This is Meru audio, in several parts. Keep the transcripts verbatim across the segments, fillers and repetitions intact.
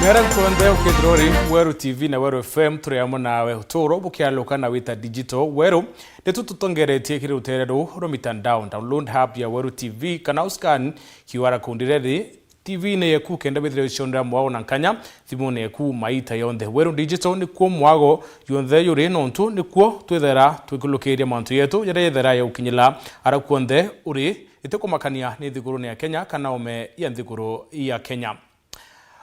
Ng'ara nkuonthe ukithirwa uri Weru T V na Weru F M, turi amwe nawe uturo bukialuka na wita digital. Weru nitu tutongeretie kiri rutere ruu rwa mitandao. Download app ya Weru T V kana uscan Q R code iria iri T V-ini yeku kenda withire ucionera mwago na nkanya thimuni yeku maita yonthe. Weru Digital nikuo mwago yonthe yuri, nontu nikuo twithera twikilukiria mantu yetu jaria yethera yagukinyira ara kuonthe uri, itikumakania ni nthiguruni ya Kenya kana ome ya nthiguru ya Kenya.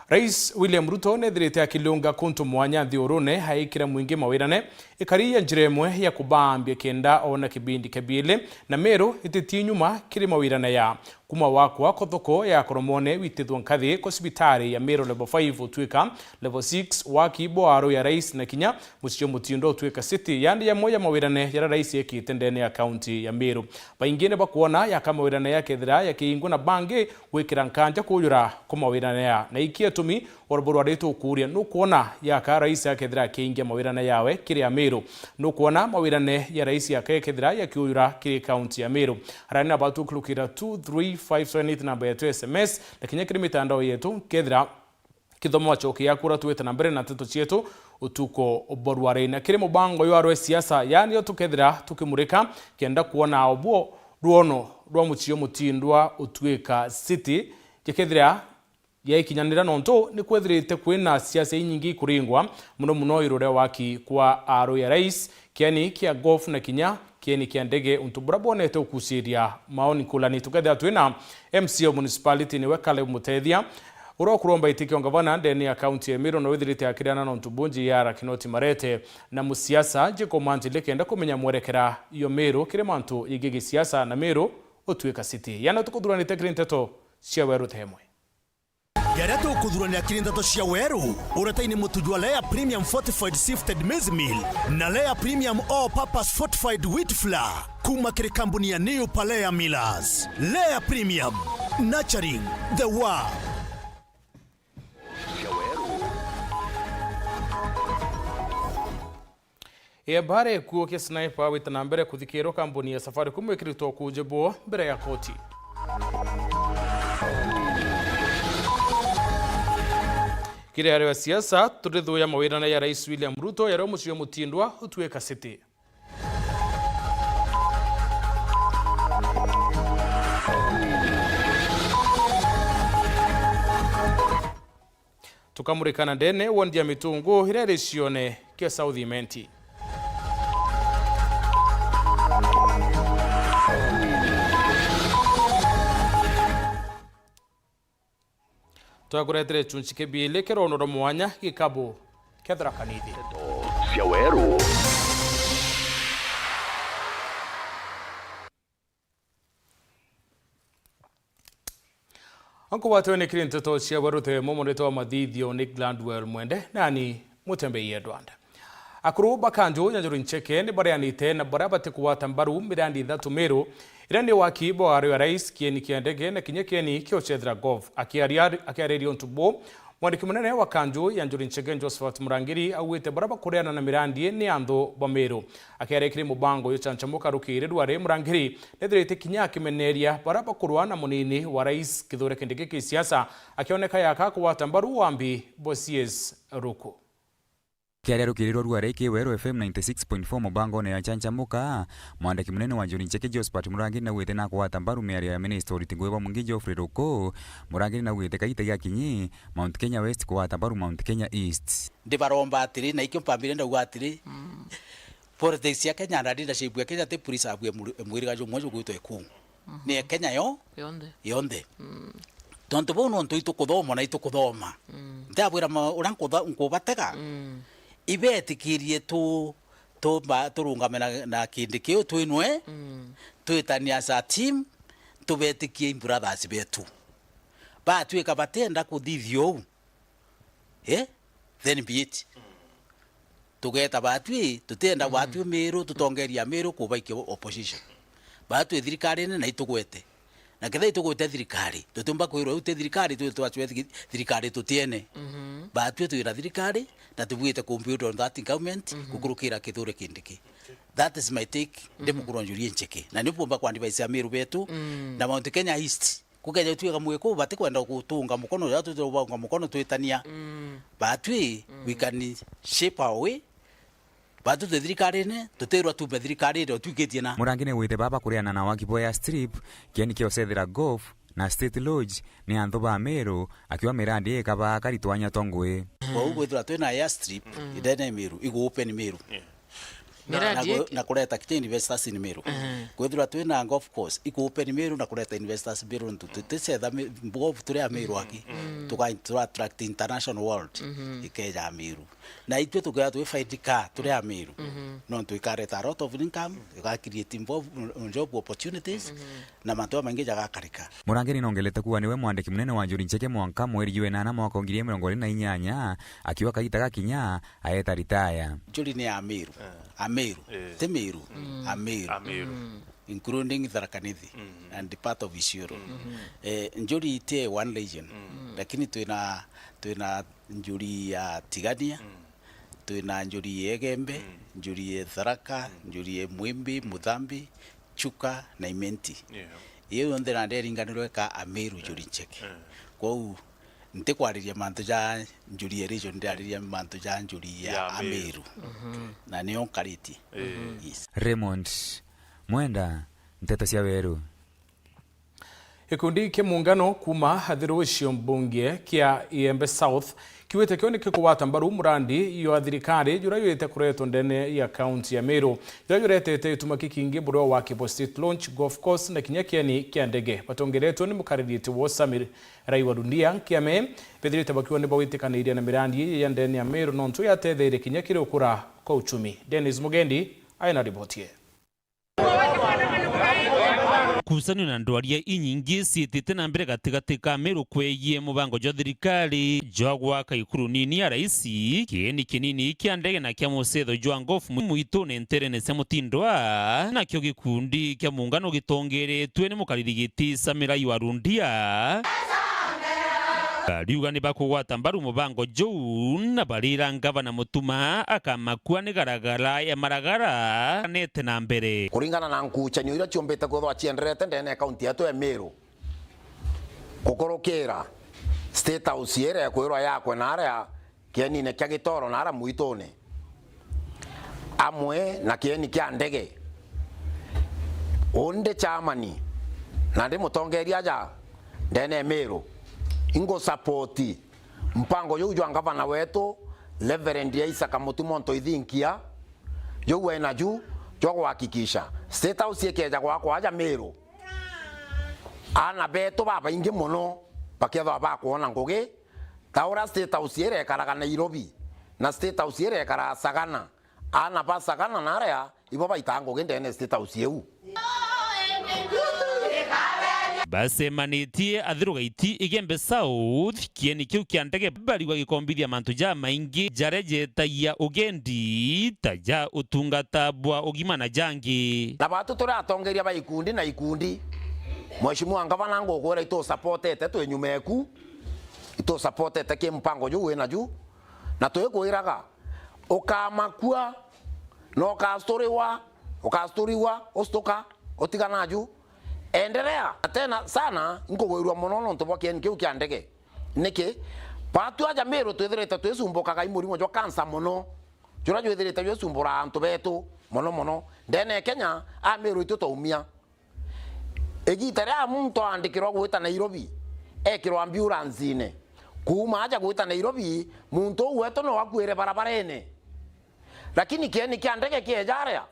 Rais William Ruto nethirite akiliunga kuntu mwanya nthiurune, aikira mwingi mawirane, ikari ya njira imwe ya kubambia kenda ona kibindi kia biili, na Meru ititii nyuma kiri mawirane ya kuma wakwa ko thoko ya Koromone witithwa nkathi ko cibitari ya Meru level five utwika level six, waki bwa aru ya rais na kinya mucii mutindo utwika city, yandi yamwe ya mawirane jaria rais ekite ndene ya kaunti ya Meru. Baingi ni bakwona yaka mawirane yakethira yakiingwa na bangi gwikira nkanja kuujura kwa mawirane ya. Na iki atumi oro burwari tukuuria, nukwona yaka rais akethira akiingia mawirane yawe kiri Amiru? Nukwona mawirane ya rais yaka yakethira yakiujura kiri kaunti ya Amiru? Arani na batu kulukira two three five seven eight namba yetu ya S M S, na kinya kiri mitandao yetu, kethira kithomo wacokia kura twite na mbere na nteto cietu utuko borwari. Na kiri mubango yo arwe siasa, yani yo tukethira tukimurika kenda kwona obwo rwono rwa mucii mutindwa utwika city, jikethira yaikinyanira, nontu ni kwethirite kwina siasa inyingi ikuringwa, muno muno irore waki kwa aru ya rais, kieni kia golf na kinya kieni kia ndege, untu buria bwonete ukuciria maoni ngurani. Tukethira twina M C A o municipality niwe Caleb Mutethia, uria ukuromba iti kia ungavana ndene ya kaunti ya Meru, na withirite akiriana na untu bunji ya Kinoti Marete na musiasa Jacob Mantili kenda kumenya mwerekera yo Meru kiri mantu yigii gisiasa na Meru utwika city. Yana tukuthuranite kiri nteto cia Weru Temwe. Jaria tukuthuranira kiri nteto cia Weru, uretaini mutu jwa Lea Premium Fortified Sifted Maize Meal na Lea Premium All Purpose Fortified Wheat Flour kuma kiri kambuni ya New Palea Millers. Lea Premium, nurturing the world. Ebare kuo kia Sniper wita na mbere kuthikirwa kambuni ya Safaricom ikiritwa kujibu mbere ya koti. Kiri ario ya siasa, turithuya mawirane ya Rais William Ruto yario mucii mutindwa utwika city. Tukamurikana ndene wondi ya mitungu iria iri cione kia South Imenti. Twakuretere chunchi kibiili kirono rwa mwanya gikabu kethira kanithi. Nteto cia Weru. Ankubatwe ni kiri nteto cia Weru Temwe, mundeto wa mathithio ni Gladwell Mwende, nani Mutembei Edward. Akuru ba kanju ya Njuri Ncheke ni bareanite na baria batikugwata mbaru mirandi ithatu miru, iria ni waki bwa ario ya rais, kieni kia ndege na kinya kieni kia ucethera golf. Akiaria, akiariria untu buu, mwandiki munene wa kanju ya Njuri Ncheke Josephat Murangiri augite baria bakureana na mirandi ni anthu ba Meru. Akiaria kiri mubango yo chanchamuka rukiri rwari, Murangiri nethirite kinya akimeneria baria bakurwa na munini wa rais Kithure Kindiki kisiasa, akioneka yaka kugwata mbaru wambi bwa C S Ruku. Kiaria rukiri rwa ruari ki Weru F M ninety six point four mubangone ya Chanchamuka, mwandiki munene wa Njuri Ncheke Josephat Murangiri naugite nakugwata mbaru miario ya minista uriti ngugi bwa mungi Geoffrey Ruku. Murangiri naugite kaita gakinyi Mount Kenya West kugwata mbaru Mount Kenya East. Ndibaromba atiri, na ikio mpambire ndauga atiri, politics ya Kenya na leadership ya Kenya ti preserve ya mwiriga jumwe jugwitwa Ikungu. Ni ya Kenya yo yonthe. Yonthe. Tontu bau nontu itukuthoma na itukuthoma. Ndabwira ma-, uria nkutha-, nkubatega, ibetikirie tu-, tumba-, turungame na, na kindi kiu twinwe, twitanie as a team, tubetikie brothers betu. Batwika batienda kuthithia uu, eh, then be it. Tugeta batwi, tutienda batwi Miru, tutongeria Miru kubaikia opposition. Batwi thirikarine na itugwete. Na ketha itugwete thirikari, tutiumba kwirwa riu ti thirikari, twi twacwe thi-, thirikari tutiene. Batwi twira thirikari, na tubwite ku build on that government, gukurukira Kithure Kindiki. That is my take, ndi mukuru wa Njuri Ncheke. Na ni bumba kwa advice ya Miru betu, na Mount Kenya East. Kukeja utwika mwiku, batikwenda gutunga mukono, ja tutubunga mukono twitania. Batwi, we can shape our way. Batwi twi thirikarine, tutirwa tuume thirikarine utwikitie na. Murangi ni gwite baba kureana na waki bwa airstrip, kieni kia ucethira golf na State Lodge ni anthu ba Meru, akiuga mirandi ikabaa kari twanya twa ngui. Kwou kwithirwa twina airstrip ndene ya Meru, igu open Meru. Na, Miradi na, eki- na kureta kinya investors in Meru. Kwithirwa twina golf course, iku open Meru na kureta investors Meru, ntu tuticetha mi-, golf turi a Meru aki. Tuka, tura attract international world, ikeja Meru. Na itwe tukea twi find ka turi a Meru. Nontu ikareta a lot of income, ika create involve, job opportunities, na mantu jamaingi jagakarika. Murangiri nongelete kuuga niwe mwandiki munene wa Njuri Ncheke mwanka mweri jwa enana mwaka wa ngiri igiri mirongo iri na inyanya, akiuga kaita gakinya, aeta ritaya. Njuri ni ya Meru. A Meru. Ti Meru. A Meru. A Meru. Including Tharaka Nithi and part of Isiolo. Eh, Njuri ti one region. Lakini twina, twina Njuri ya Tigania, twina Njuri ya Igembe, Njuri ya Tharaka, Njuri ya Mwimbi, Muthambi, Chuka na Imenti. Iyo yonthe nandi eringanirwe ka Ameru Njuri Ncheke. Kwou ntikwariria mantu ja Njuri ya region, ndiariria mantu ja Njuri ya Ameru. Na nio nkaritie. Yes. Raymond Mwenda, Nteto cia Weru. Gikundi kia muungano kuuma Athiru gicigo mbunge kia Igembe South kiugite kio ni kigwata mbaru murandi jwa thirikari juria jwite kuretwo ndene ya kaunti ya Meru, juria juretete gituma kikingi buri wa waki bwa State Lodge, golf course na kinya kieni kia ndege. Batongeretwe ni mukariritie wo Samir Raiwa Rundia, kiame bethirite bakiuga ni bagwitikaniria na mirandi iji ya ndene ya Meru nontu yatetheire kinya kiri ukura kwa uchumi. Dennis Mugendi aina riboti ii. Kusanio na ndwaria inyingi ciitite na mbere gatigati ka Meru kwegie mubango jwa thirikari jwa gwaka ikuru nini ya raisi, kieni kinini kia ndege na kia mucetho jwa golf mu-, mwitune nterene cia Mutindwa, nakio gikundi kia muungano gitongeretwe ni mukariri giti Samira Iwa Rundia. Bariuga ni bakugwata mbaru mubango juu na barira ngavana Mutuma akamakua ni garagara ya maragara nete na mbere. Kuringana na nkuchanio iria ciumbite kwithwa cienderete ndene ya kaunti yetu ya Meru, gukurukira State House iria ikwirwa yakwe na aria kienine kia Gitoro na ara mwitune, amwe na kieni kia ndege. Undi chamani na ndi mutongeria aja ndene Meru, ingu support mpango juu jwa ngavana wetu Reverend Isaac Mutuma Ntoithinkia, juu wenaju jwa kuhakikisha State House ikeja gwakwa aja Meru, aana betu babaingi mono bakethwa bakwona ngugi ta uria State House irekaraga Nairobi na State House irekaraga Sagana. Aana ba Sagana na aria ibo baitaa ngugi ndene State House iu. Bacemanitie Athiru Gaiti Igembe South, kieni kiu kia ndege bariuga gikombithia mantu jamaingi jaria jetagia ugendi, ta ja utungata bwa ugima na jangi. Na batu turi atongeria ba ikundi na ikundi, Mheshimiwa Ngavana, ngukwira itusapotete twi nyuma eku, itusapotete ki mpango juu winaju, na twikwiraga ukamakua na ukasturiwa, ukasturiwa, ustuka, utigana aju. Endelea. Na tena sana, nkugwirua mono nontu bwa kieni kiu kia ndege. Niki? Batu aja Meru twithirite twisumbukaga i murimo jwa kansa mono, juria jwithirite jwisumbura antu betu mono mono. Ndene ya Kenya, a Meru itu twaumia. Igita ria muntu aandikirwa gwita Nairobi, ekirwa ambulance-ine. Kuuma aja gwita Nairobi, muntu uu wetu no akuire barabarene. Lakini kieni kia ndege kieja aria,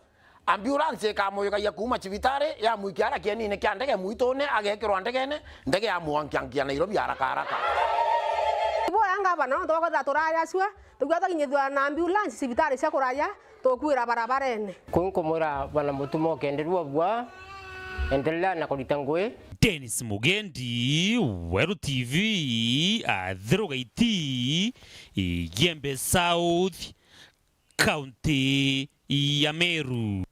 ambulance ikamuyugagia kuuma cibitari, yamwikia aria kienine kia ndege mwitune, agekirwa ndegene, ndege yamwankia nkia Nairobi haraka haraka. Ibo ya ngavana, nontu bwa kwithira turaria cua, Tugua twakinyithua na ambulance cibitari cia kuraja, tukwira barabarene. Kuu nkumwira bwana Mutuma ukenderua bua, endelea na kurita ngui. Dennis Mugendi, Weru T V, Athiru Gaiti, Igembe South, County ya Meru.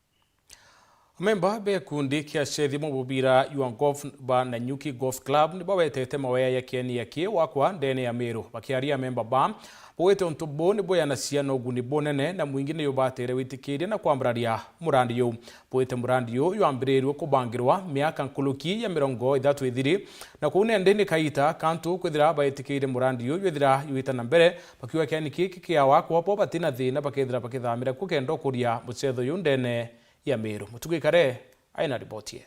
Amemba ba gikundi kia cethi mububira jwa golf ba Nanyuki Golf Club nibo betete mawea ya kieni ya ki wakwa ndene ya Meru. Bakiaria amemba ba bugite untu buu ni bweyanacia na uguni bunene na mwingi ni ubatere witikiria na kwambararia murandi juu. Bugite murandi juu jwambirirwe kubangirwa miaka nkuruki ya mirongo ithatu ithiri, na kuu nendi ni kaita kantu kwithira baitikiire murandi juu jwithira jwita na mbere, bakiuga kieni kiki kia wakwa bo batina thina bakethira bakithamira ku kenda ukuria mucetho juu ndene ya Meru. Mutugi Kare aina riboti ye.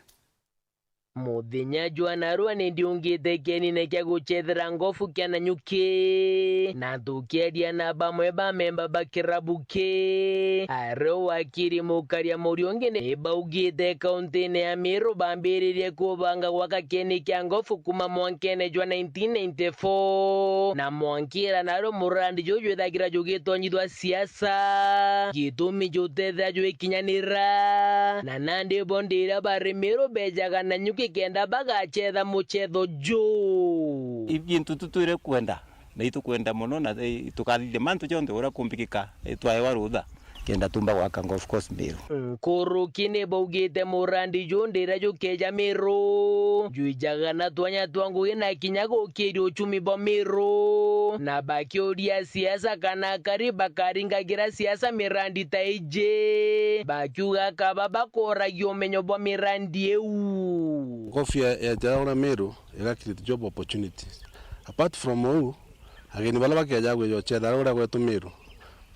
Muthenya jwa narua ni ndiungite kienine kia gucethera ngofu kia Nanyuki, na tukiaria na bamwe ba memba ba kirabu ki, ario wakiri Mukaria Muriungi ni baugite kauntine ya Meru bambiririe kubanga gwaka kieni kia ngofu kuma mwankene jwa nineteen ninety-four, na mwankira nario murandi juu jwithagira jugitonyithwa siasa, gitumi jutethira jwikinyanira, na nandi bo ndira bari Meru bejaga Nanyuki kenda bagacetha mucetho juu. I bintu tutwire kwenda, na itukwenda mono, na i-, tukathithia mantu jonthe uria kumbikika, i twaewa rutha. Kenda tumba gwaka golf course Meru. Nkuruki ni baugite murandi juu ndira jukeja Meru, jwijaga na twanya twa ngugi na kinya gukiria uchumi bwa Meru, na bakiuria siasa kana akari bakaringagira siasa mirandi ta iji, bakiuga kaba bakoragia umenyo bwa mirandi iu. Golf ya, ya Jaora Meru iga create job opportunities. Apart from uu, ageni baria bakeja gwija gucetha uria gwetu Meru,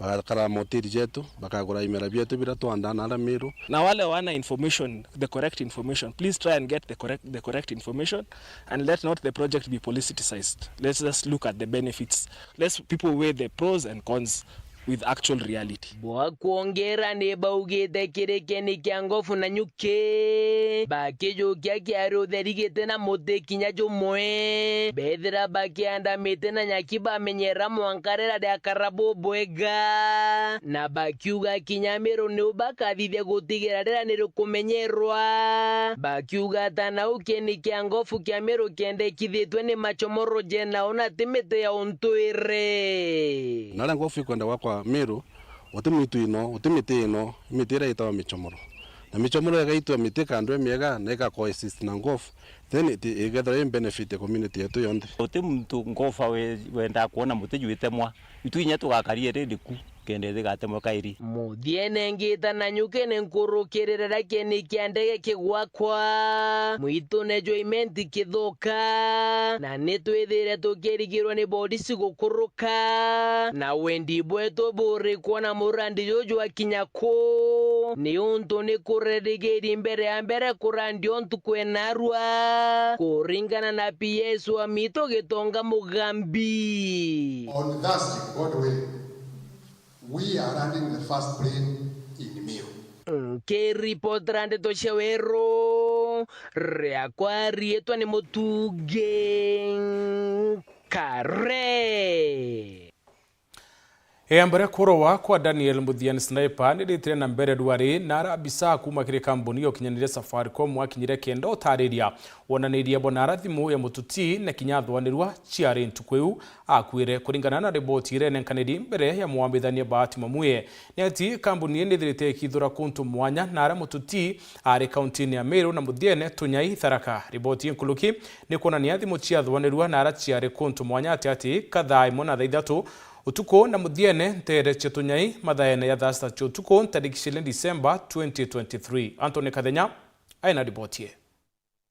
bagakara moteri jetu, bakagura imera bietu biria twandaa na aria Meru. Na wale wana information, the correct information, please try and get the correct, the correct information and let not the project be politicized. Let's just look at the benefits. Let's people weigh the pros and cons with actual reality. Bwa kwongera ni baugite kiri kieni kia ngofu Nanyuki, bakijukia kiari utheri giti na muti kinya jumwe, bethira bakianda miti na nyaki bamenyera mwanka rira riakara bubwega, na bakiuga kinya Meru niu bakathithia gutigira rira ni rikumenyerwa, bakiuga ta nau kieni kia ngofu kia Meru kiendekithitwe ni machomoro jena ona ti miti ya untwire. Na aria ngofu ikwenda gwakwa Meru, guti mwitu ino, guti miti ino, i miti iria itawa michomoro. Na michomoro igaitwa miti kando imiega na ika coexist na ngofu, then it, igethirwa i benefit ya community yetu yonthe. Guti muntu ngofa we-, wendaa kwona muti jwitemwa. Itu inya tugakaria rindi ku, kenda ithigatemwe kairi. Muthiene ngita Nanyuki ni nkurukirire riria kieni kia ndege kigwakwa, mwitune jwa Imenti kithuka, na ni twithire tukirigirwe ni borisi gukuruka, na wendi bwetu buri kwona murandi juju jwakinya ku, niuntu ni kurerigiri mbere ya mbere kurandi untu kwenarua, kuringana na P S wa Mito Gitonga Mugambi. On Thursday, God willing, we are landing the first plane in Meru. Nkiripotera ndeto cia weru, riakwa riitwa ni Mutugi Kare. Ea mbere kurowa kwa Daniel Muthiani Sniper ni ritire na mbere rwari na ara abisa kuma kiri kambuni ya ukinyaniria Safaricom akinyire kenda utariria wonanirie bona ara thimu ya mututi na kinya athwanirwa ciari ntuku iu akuire, kuringana na riboti iria inenkaniri mbere ya mwambithania Bahati Mamuye. Ni ati kambuni ii nithirite ikithura kuntu mwanya na ara mututi ari kauntini ya Meru na Muthiene Tunyai Tharaka. Riboti inkuruki ni kwonania thimu ciathwanirwa na ara ciari kuntu mwanya ati ati ka thaa imwe na thaa ithatu utuku na Muthiene ntere cia Tunyai mathaene ya thaa sita cia utuku, ntariki cia Disemba twenty twenty-three. Anthony Kathenya aina riboti ii.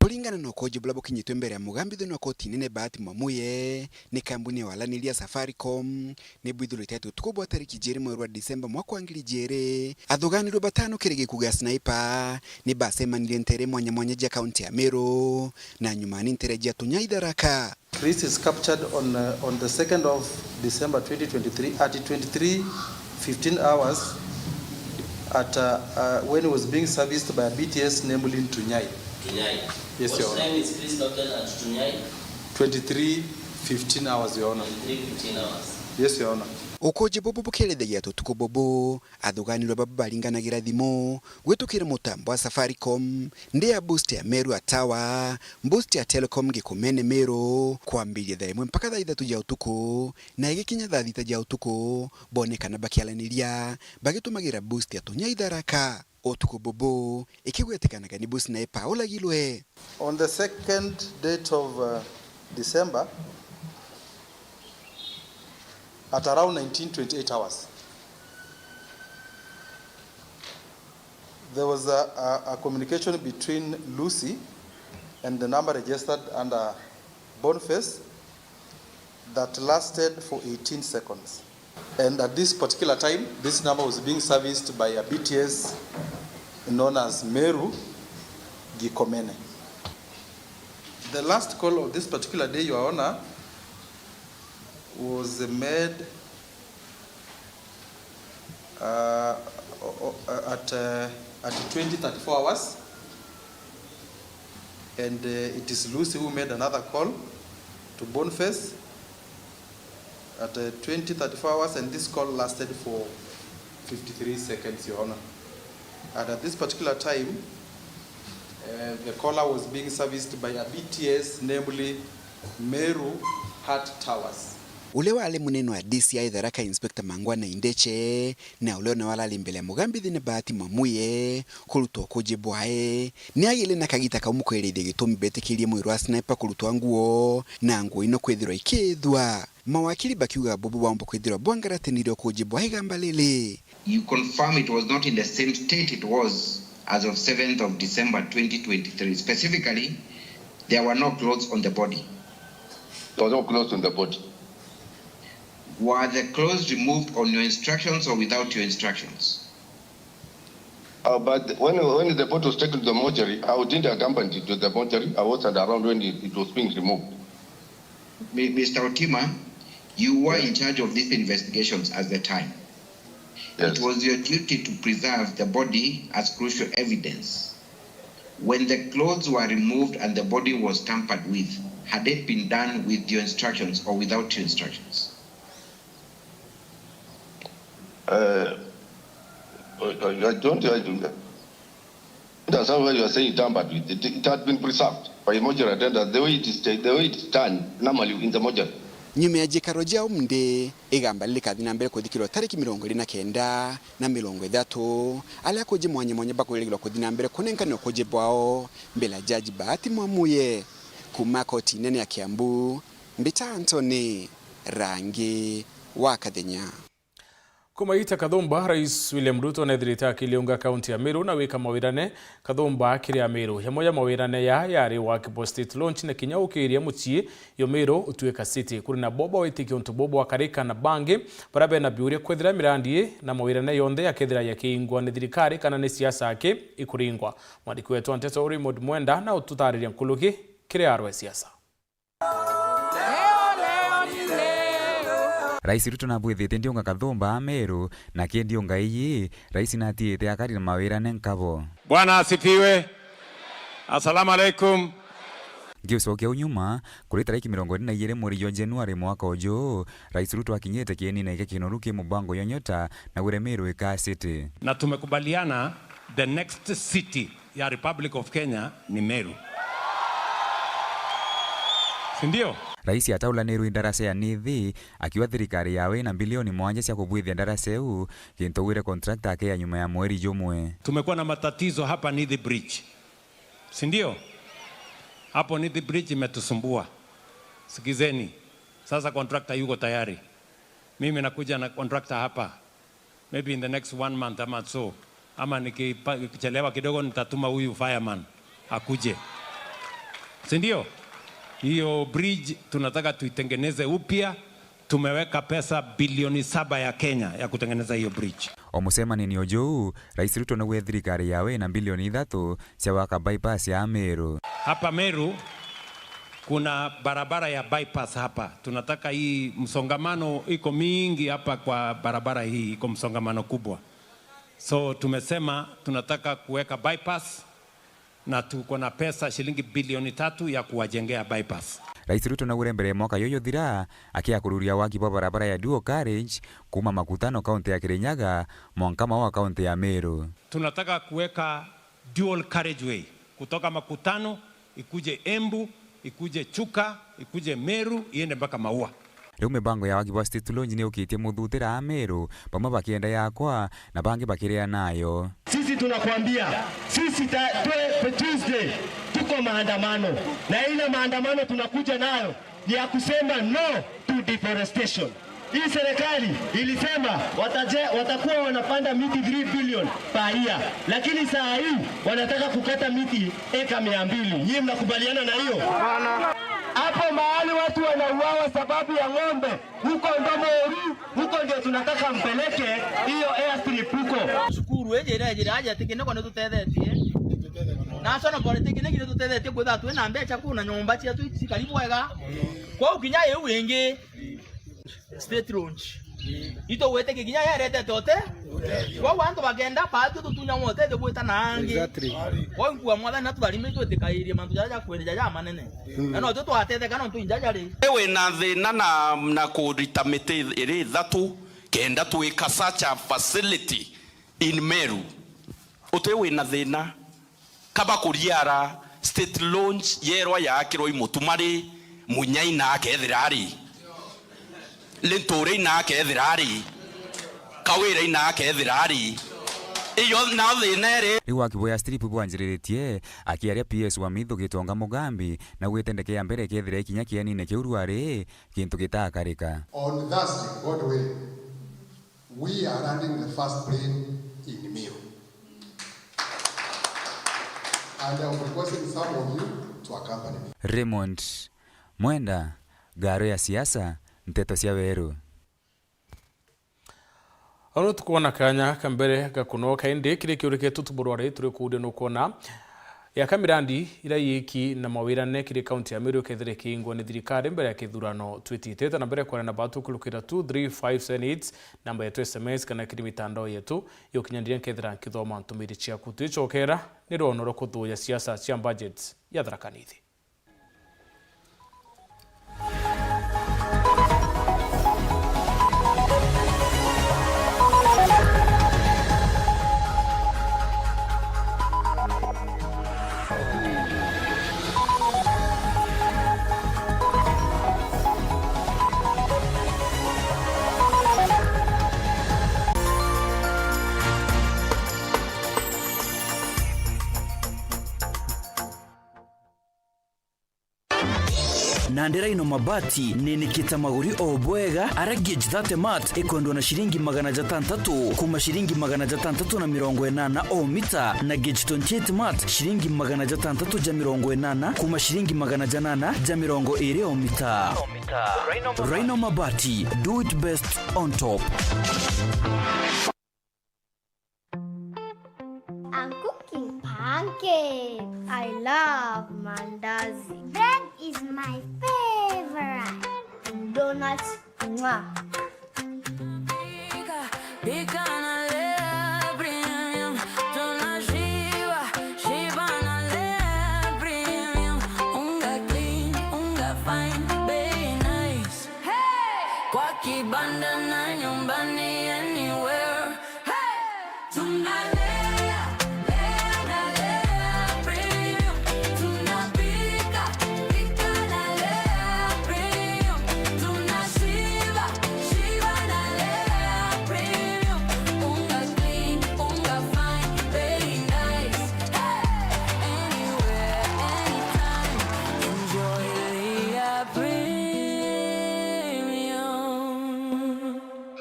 Kuringana na ukoji buria bukinyitwe mbere ya mugambithania wa koti nene Bahati Mwamuye, ni kambuni ya walaniria Safaricom ni bwithirite ati utuku bwa tariki jiiri mweri wa Disemba mwaka wa ngiri jiiri, athuganirwe batano kiri gikuo gia Sniper ni bacemanirie ntere mwanya mwanya jia kaunti ya Meru na nyumani ntere jia Tunyai Tharaka. Chris is captured on, uh, on the second of December twenty twenty-three at twenty-three fifteen hours at, uh, uh, when he was being serviced by a B T S, namely in Tunyai. Tunyai. Yes, Your Honor. What time is Chris captured at Tunyai? Twenty-three fifteen hours, Your Honor. Twenty-three fifteen hours. Yes, Your Honor. Ukoji bubu bukirithagia ati utuku bubu athuganirwe baba baringanagira thimu gwitukira mutambo wa Safaricom, ndi ya boost ya Meru ya Tower, boost ya Telecom Gikumene Meru, kwambiria thaa imwe mpaka thaa ithatu ja utuku, na igikinya thaa thita ja utuku, bonekana bakiaraniria bagitumagira boost ya Tunyai Tharaka. Utuku bubu, ikigwetekanaga ni bu sniper ulagirwe. On the second date of, uh, December, at around nineteen twenty-eight hours, there was a, a, a communication between Lucy and the number registered under Boniface that lasted for eighteen seconds. And at this particular time, this number was being serviced by a B T S known as Meru Gikomene. The last call of this particular day, Your Honor, was made, uh, o-, o-, uh, at, uh, at twenty thirty-four hours, and, uh, it is Lucy who made another call to Boniface at, uh, twenty thirty-four hours, and this call lasted for fifty-three seconds, Your Honor. And at this particular time, uh, the caller was being serviced by a B T S, namely Meru Heart Towers. Uria wari munene wa D C I Tharaka, Inspector Mangwana Indeche, na uria nawe arari mbere ya mugambithi ni Bahati Mwamuye kurutwa ukuji bwae, ni agire na kagita kau mukwirithia gitumi betikirie mwiri wa sniper kurutwa nguo na nguo ino kwithirwa ikithua. Mawakiri bakiuga bubu bwaumba kwithirwa bwangaratinirie ukuji bwa igamba riri. You confirm it was not in the same state it was as of seventh of December twenty twenty-three. Specifically, there were no clothes on the body. There was no clothes on the body. Were the clothes removed on your instructions or without your instructions? Uh, but when, when the body was taken to the mortuary, I didn't accompany it to the mortuary. I wasn't around when it, it was being removed. Mi-, Mister Otima, you were in charge of these investigations at the time. Yes. It was your duty to preserve the body as crucial evidence. When the clothes were removed and the body was tampered with, had it been done with your instructions or without your instructions? Uh, I, I, I don't, I don't understand why you are saying tampered with. It, it had been preserved by mortuary attendants the way it is, the way it stand normally in the mortuary. Nyuma ya jikaro jia umthi, igamba riri rikathi na mbere kuthikirwa tariki mirongo iri na kenda na mirongo ithatu, aria akuji mwanya mwanya bakwirigirwa kuthi na mbere kunenkana ukuji bwao mbere ya Jaji Bahati Mwamuye. Kuma koti nene ya Kiambu, mbita Anthony Rangi wa Kathenya. Kuma ita Kathumba, Rais William Ruto nethirite akiliunga kaunti ya Meru na wika mawirane Kathumba kiri Ameru. Yamwe ya mawirane ya yari wa Kibo State Launch na kinya ukiria mucii yo Meru utuika city. Kuri na bobo witikia untu bobo wakarika na bangi, bara bena biuria kwethira mirandi na mawirane yonthe yakethira yakiingwa ni thirikari kana ni siasa aki ikuringwa. Mwandiki wetu wa nteto Raymond Mwenda na ututariria nkuruki kiri arwe siasa. Rais Ruto nabwithitie ndiunga Kathumba Ameru, na ki ndiunga iyi, rais natiite akari na mawirane nkabo. Bwana asifiwe. Assalamu alaikum. Ngiucokia u nyuma, kuri tariki mirongo iri na igiri mweri jwa Januari mwaka uju, Rais Ruto akinyite kienine kia kinoru ki mubango ya Nyota na wire Meru ikaa city. Na tumekubaliana the next city ya Republic of Kenya ni Meru. Si ndio? Rais ataulanirwe ndaraca ya Nithi, akiuga thirikari yawe ina bilioni mwanja cia kubwithia ndaraca iu, gintu wire contractor akeya nyuma ya mweri jumwe. Tumekuwa na matatizo hapa Nithi Bridge. Si ndio? Hapo Nithi Bridge imetusumbua. Sikizeni. Sasa contractor yuko tayari. Mimi nakuja na contractor hapa. Maybe in the next one month ama so. Ama nikipa-, nikichelewa kidogo, nitatuma huyu fireman akuje. Si ndio? Hiyo bridge tunataka tuitengeneze upya. Tumeweka pesa bilioni saba ya Kenya ya kutengeneza hiyo bridge. O mucemanini o juu, Rais Ruto nauge thirikari yawe ina bilioni ithatu cia gwaka bypass ya Meru. Hapa Meru kuna barabara ya bypass hapa. Tunataka hii msongamano iko mingi hapa kwa barabara hii, iko msongamano kubwa. So tumesema tunataka kuweka bypass na tuko na pesa shilingi bilioni tatu ya kuwajengea bypass. Rais Ruto naugire mbere ya mwaka juju juthira, akiakururia waki bwa barabara ya dual carriage kuuma Makutano, kaunti ya Kirinyaga, mwanka Maua, kaunti ya Meru. Tunataka kuweka dual carriageway kutoka Makutano ikuje Embu, ikuje Chuka, ikuje Meru, iende mpaka Maua. Riu mibango ya waki bwa State Lodge ni yukitie muthutira Ameru, bamwe bakienda yakwa na bangi bakiria nayo. Sisi tunakwambia, sisi ta-, twe-, Tuesday tuko maandamano, na ile maandamano tunakuja nayo ni ya kusema no to deforestation. Hii serikali ilisema wataje-, watakuwa wanapanda miti three billion per year, lakini saa hii wanataka kukata miti eka mia mbili. Nyinyi mnakubaliana na hiyo? Hapo mahali watu wanauawa sababu ya ng'ombe, huko Ndomoru, huko ndio tunataka mpeleke hiyo airstrip huko. Cukuru iji irejire aja tikine kwa nitutethetie. National Polytechnic nitutethetie kwithirwa twina mbeca kuu na nyomba cietu cikari bwega. Kwou kinya iu ingi State Lodge. Itugwitikia kinya yaretete ute. Kwou antu bakenda paatu tutunya utethio gwita na angi. Exactly. Kwou nkua Mwathani na tutharime itwitikairie mantu jaja ja kwendeja ja manene. Mm. Na no twateteka nontu injaja ri. Wina thina na, na kurita miti iri ithatu kenda twika such a facility in Meru. Uti wina thina. Kaba kuriara State Lodge yerwa yaakirwa i Mutumari, Munyai na akethira ari. Linturi na akethira ari. Kawira na akethira ari. Iyo na thina iri. Riu waki bwa airstrip bwanjiriritie, akiaria P S wa Mithu Gitonga Mugambi, na gwite ndeke ya mbere ikethira ikinya kienine kiu ruari, gintu gitakarika. On Thursday, God willing, we are landing the first plane in Meru. And I'm requesting some of you to accompany me. Raymond Mwenda, Ngaro ya Siasa, Nteto cia Weru. Oro tukwona kanya ka mbere ga kunoka, indi kiri kiurikitwe tuburwari turi kuuria nukwona yaka mirandi ira yiki na mawirane kiri kaunti ya Meru ikethira ikingwa ni thirikari mbere ya kithurano twitite. Na mbere kwona na batu kurukira two three five seven eight, namba yetu S M S kana kiri mitandao yetu ya ukinyandiria nkethira nkithoma ntumiri ciaku. Twicokera ni rwono rwa kuthuya siasa cia budget ya Tharaka Nithi. Nandi Rhino Mabati ninikite maguri o bwega, ara gauge thirty mat ikwendwa na ciringi magana jatantatu kuma ciringi magana jatantatu na mirongo inana o mita, na gauge twenty-eight mat ciringi magana jatantatu ja mirongo inana kuma ciringi magana janana ja mirongo iri o mita. Rhino Mabati, do it best on top. I'm cooking pancakes. I love mandazi. Bread is my favorite. Donuts, mwah. Pika, pika na Lea Premium. Tunashiba, shiba na Lea Premium. Unga clean, unga fine, bei nice. Hey! Kwa kibanda na nyumbani, anywhere. Hey! Tunalea, lea na Lea Premium. Tunapika, pika na Lea Premium. Tunashiba, shiba na Lea Premium. Unga clean, unga fine, very nice. Hey! Anywhere, anytime, enjoy Lea Premium.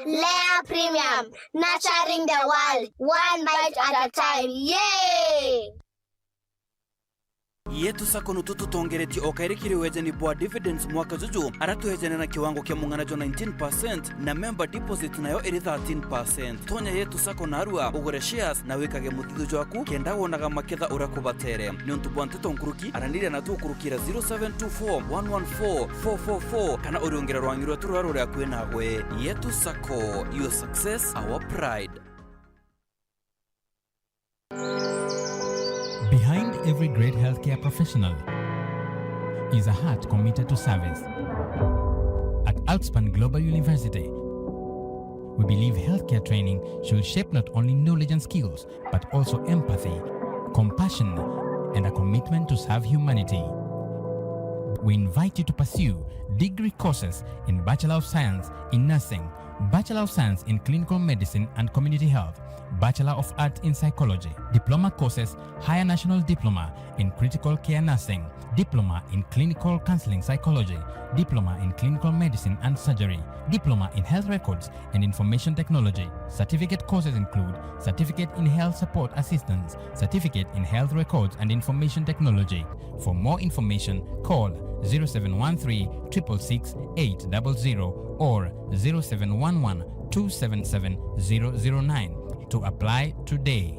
Lea Premium, nurturing the world, one bite at a time. Yay! Yetu Sacco nutu tutongeretie o kairi kiri wejani bwa dividends mwaka juju, ara twejane na kiwango kia mung'ana jwa nineteen percent, na member deposit nayo iri thirteen percent. Tonya Yetu Sacco narua, ugure shares na wikage muthithio jwaku, kenda wonaga maketha uria kubatere. Niuntu bwa nteto nkuruki, araniria na tukurukira zero seven two four one one four four four four, kana uriungire rwangi rwetu ruria ruri akui nagwe. Yetu Sacco, your success, our pride. Behind every great healthcare professional is a heart committed to service. At Outspan Global University, we believe healthcare training should shape not only knowledge and skills, but also empathy, compassion, and a commitment to serve humanity. We invite you to pursue degree courses in Bachelor of Science in Nursing, Bachelor of Science in Clinical Medicine and Community Health, Bachelor of Arts in Psychology, diploma courses, Higher National Diploma in Critical Care Nursing, Diploma in Clinical Counseling Psychology, Diploma in Clinical Medicine and Surgery, Diploma in Health Records and Information Technology. Certificate courses include Certificate in Health Support Assistance, Certificate in Health Records and Information Technology. For more information, call zero seven one three triple six eight double zero or zero seven one one two seven seven zero zero nine to apply today.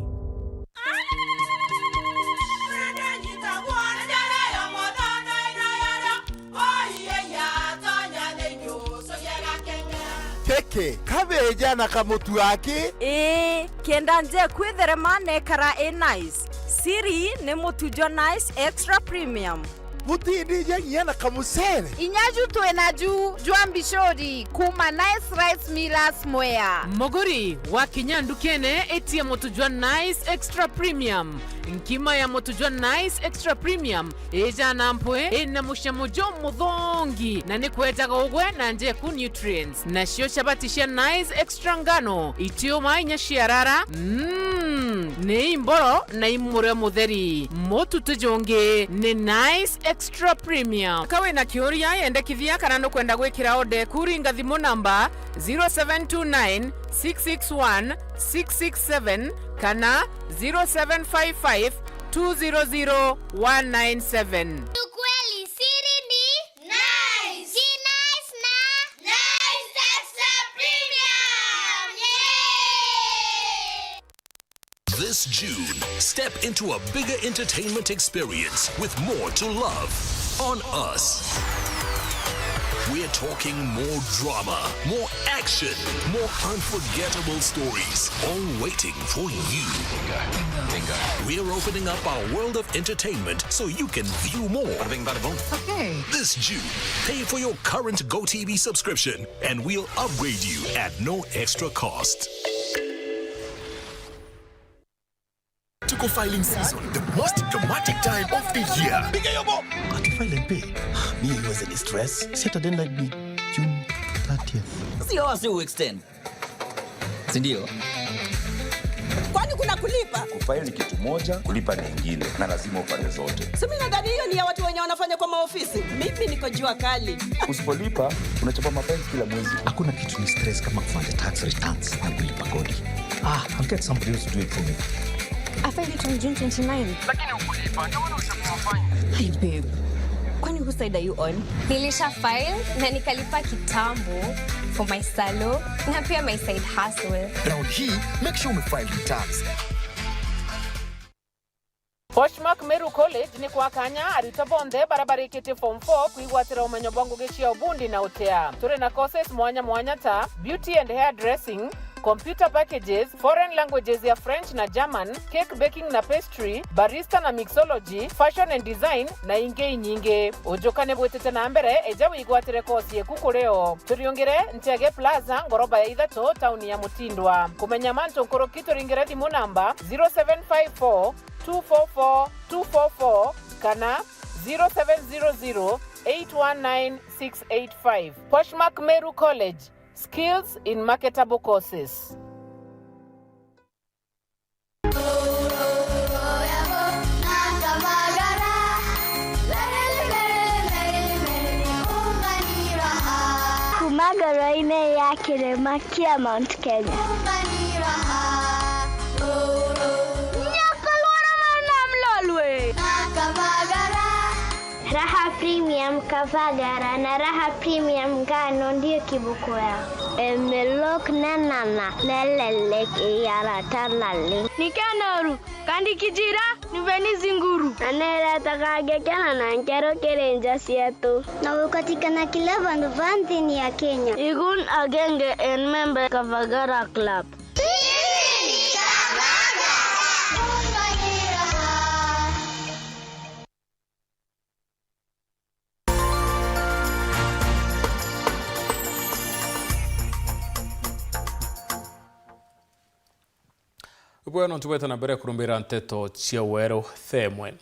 Keke, kabeja na kamutu aki. Ii, kenda nje kwitherema nekara i nice. Siri ni mutu jwa Nice Extra Premium. Butindija nginya na kamucere. Inya ju twina ju jwa mbicuri kuma Nice Rice Millers Mwea. Muguri, wakinya ndukene, itia mutu jwa Nice Extra Premium. Nkima ya mutu jwa Nice Extra Premium ijana mpwi, ina mucamo jumuthongi, na ni kwejaga ugwe na njeku nutrients. Nacio chabati cia Nice Extra Ngano, itiuma inya ciarara, mm, ni imboro na imurio mutheri. Mutu ti jungi, ni Nice Extra Premium. Ka wina kiuria, yendekithia kana nukwenda gwikira order eku, ringa thimu namba zero seven two nine six six one six six seven kana zero seven five five two zero zero one nine seven. Ukweli, siri ni Nice. Ki Nice na Nice Extra Premium. Yay! This June, step into a bigger entertainment experience with more to love on us. We're talking more drama, more action, more unforgettable stories, all waiting for you. We're opening up our world of entertainment so you can view more. Okay. This June, pay for your current GoTV subscription and we'll upgrade you at no extra cost. Tuko filing season, the most dramatic time of the year. Piga hiyo bo. Ati file and pay. Mi iweze ni stress. Saturday night ni June thirtieth. Sio wasi u extend. Si ndio? Kwani kuna kulipa? Kufile ni kitu moja, kulipa ni ingine, na lazima ufanye zote. Si mimi nadhani hiyo ni ya watu wenye wanafanya kwa maofisi. Mimi niko jua kali. Usipolipa, unachapa mafaini kila mwezi. Hakuna kitu ni stress kama kufanya tax returns na kulipa kodi. Ah, I'll get somebody else to do it for me. I filed it on June twenty-nine. Lakini hukulipa, ndio maana ushapigwa fine. Hey babe, kwani whose side are you on? Nilisha file na nikalipa kitambo for my salon na pia my side hustle. Round hii, make sure umefile returns. Poshmark Meru College ni kwa kanya arutwo bonthe baria barikitie form four kwigwatira umenyo bwa ngugi cia ubundi na utea. Turi na courses mwanya mwanya ta beauty and hair dressing, computer packages, foreign languages ya French na German, cake baking na pastry, barista na mixology, fashion and design na ingi inyingi. Ujuka ni bwitite na mbere, eja wigwatire course yeku kuri o. Turiungire Nchege Plaza, ngoroba ya ithatu, tauni ya Mutindwa. Kumenya mantu nkuruki, turingire thimu namba zero seven five four two four four two four four kana zero seven zero zero eight one nine six eight five. Poshmark Meru College, skills in marketable courses. Kuma ngoro-inĩ ya kĩrĩma kĩa Mount Kenya. Nyakorwo na mwana mlolwe. Raha Premium Kavagara na Raha Premium Ngano ndio kiboko yao. Emelok na nana na lelek iyara tanale. Ni kenoru, kandi kijira, ni veni zinguru. Na neretaga ngekena na nkero kiri nja cietu. Na gukatikana kila vandu va nthini ya Kenya. Igun agenge en member Kavagara Club. Bwega nontu bwete na mbere kurumbira nteto cia weru themwe.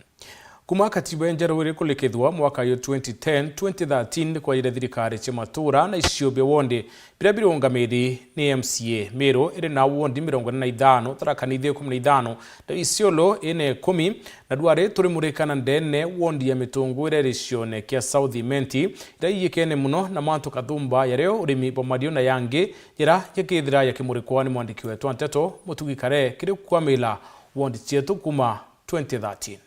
Kuma katiba injeru irikulikithwa mwaka yo twenty ten, twenty thirteen, ni kwaire thirikari cia matura na icio bia wondi biria birungamiri ni M C A. Meru iri na wondi mirongo ina na ithano, Tharaka Nithi ikumi na ithano, na Isiolo ina ikumi, na Dwari turimurika na ndene wondi ya Mitungu iria iri gicione kia South Imenti, iria iyikene muno na mantu kathumba yario urimi bwa mario na yangi, jira jakithira jakimurikwa ni mwandiki wetu wa nteto Mutugi Kare kiri kwamila wondi cietu kuma twenty thirteen.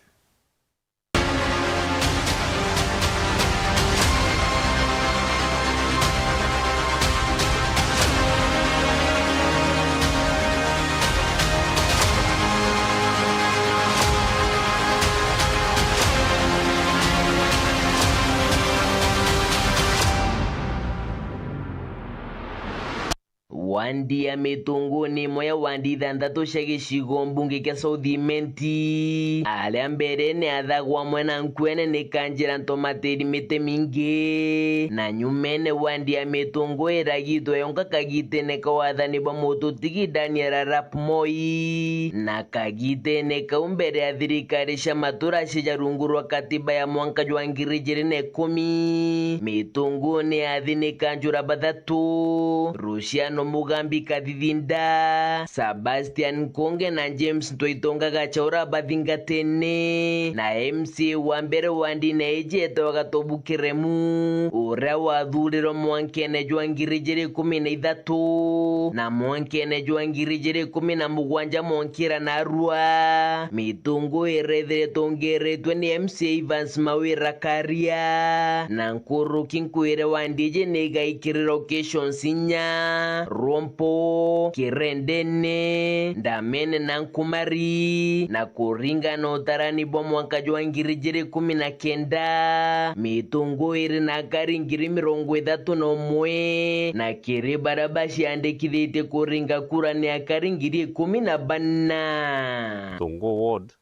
Wandi ya Mitungu ni imwe ya wandi ithanthatu cia gicigo mbunge kia South Imenti. Aria mberene athagwa amwe na nkuene ni Kanjira Ntomatiri miti mingi, na nyumene wandi ya Mitungu iragitwe yonka kagitene ka wathani bwa mututigi Daniel Arap Moi, na kagitene kau mbere ya thirikari cia matura cia rungu rwa katiba ya mwanka jwa ngiri ijiri na ikumi, Mitungu ni yathi ni kanjura bathatu, Ruciano Mugambi Kathithinda, Sebastian Nkunge na James Ntwaitonga Gachaura bathingatene, na M C A wa mbere wa ndine iji etagwa Gatobu Kiremu, uria wathurirwe mwankene jwa ngiri ijiri ikumi na ithatu, na mwankene jwa ngiri ijiri ikumi na mugwanja Mwankira Narua. Mitungu irethiritwe ungiritwe ni M C A Evans Mawira Karia, na nkuruki nkwire wa ndiji ni igaikiri locations inya: Rompo, Kirendene, Ndamene na Nkumari, na kuringana na utarani bwa mwanka jwa ngiri ijiri ikumi na kenda, Mitungu iri na akari ngiri mirongo ithatu na umwe, na kiri baria baciandikithitie kuringa kura ni akari ngiri ikumi na bana. Mitungu ward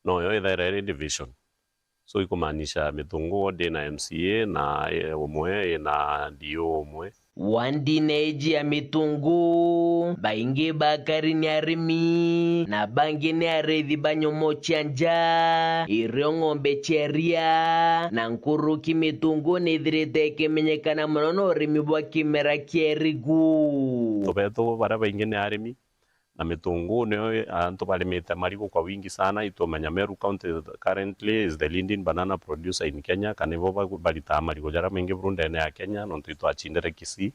noyo ithaira iri division. So, ikumaanisha Mitungu ward ina M C A na, eh, umwe ina D O umwe. Wandine iji ya Mitungu, baingi ba akari ni arimi, na bangi ni arithi ba nyomo cia nja, irio ng'ombe cia iria, na nkuruki Mitungu ni ithirite ikimenyekana mono na urimi bwa kimera kia irigu. Antu betu baria baingi ni arimi, na Mitungu nio antu barimite marigu kwa wingi sana. Itumenya Meru County currently is the leading banana producer in Kenya, kana ibo ba-, baritaga marigu jaria maingi buru ndene ya Kenya, nontu itwachindire Kisii,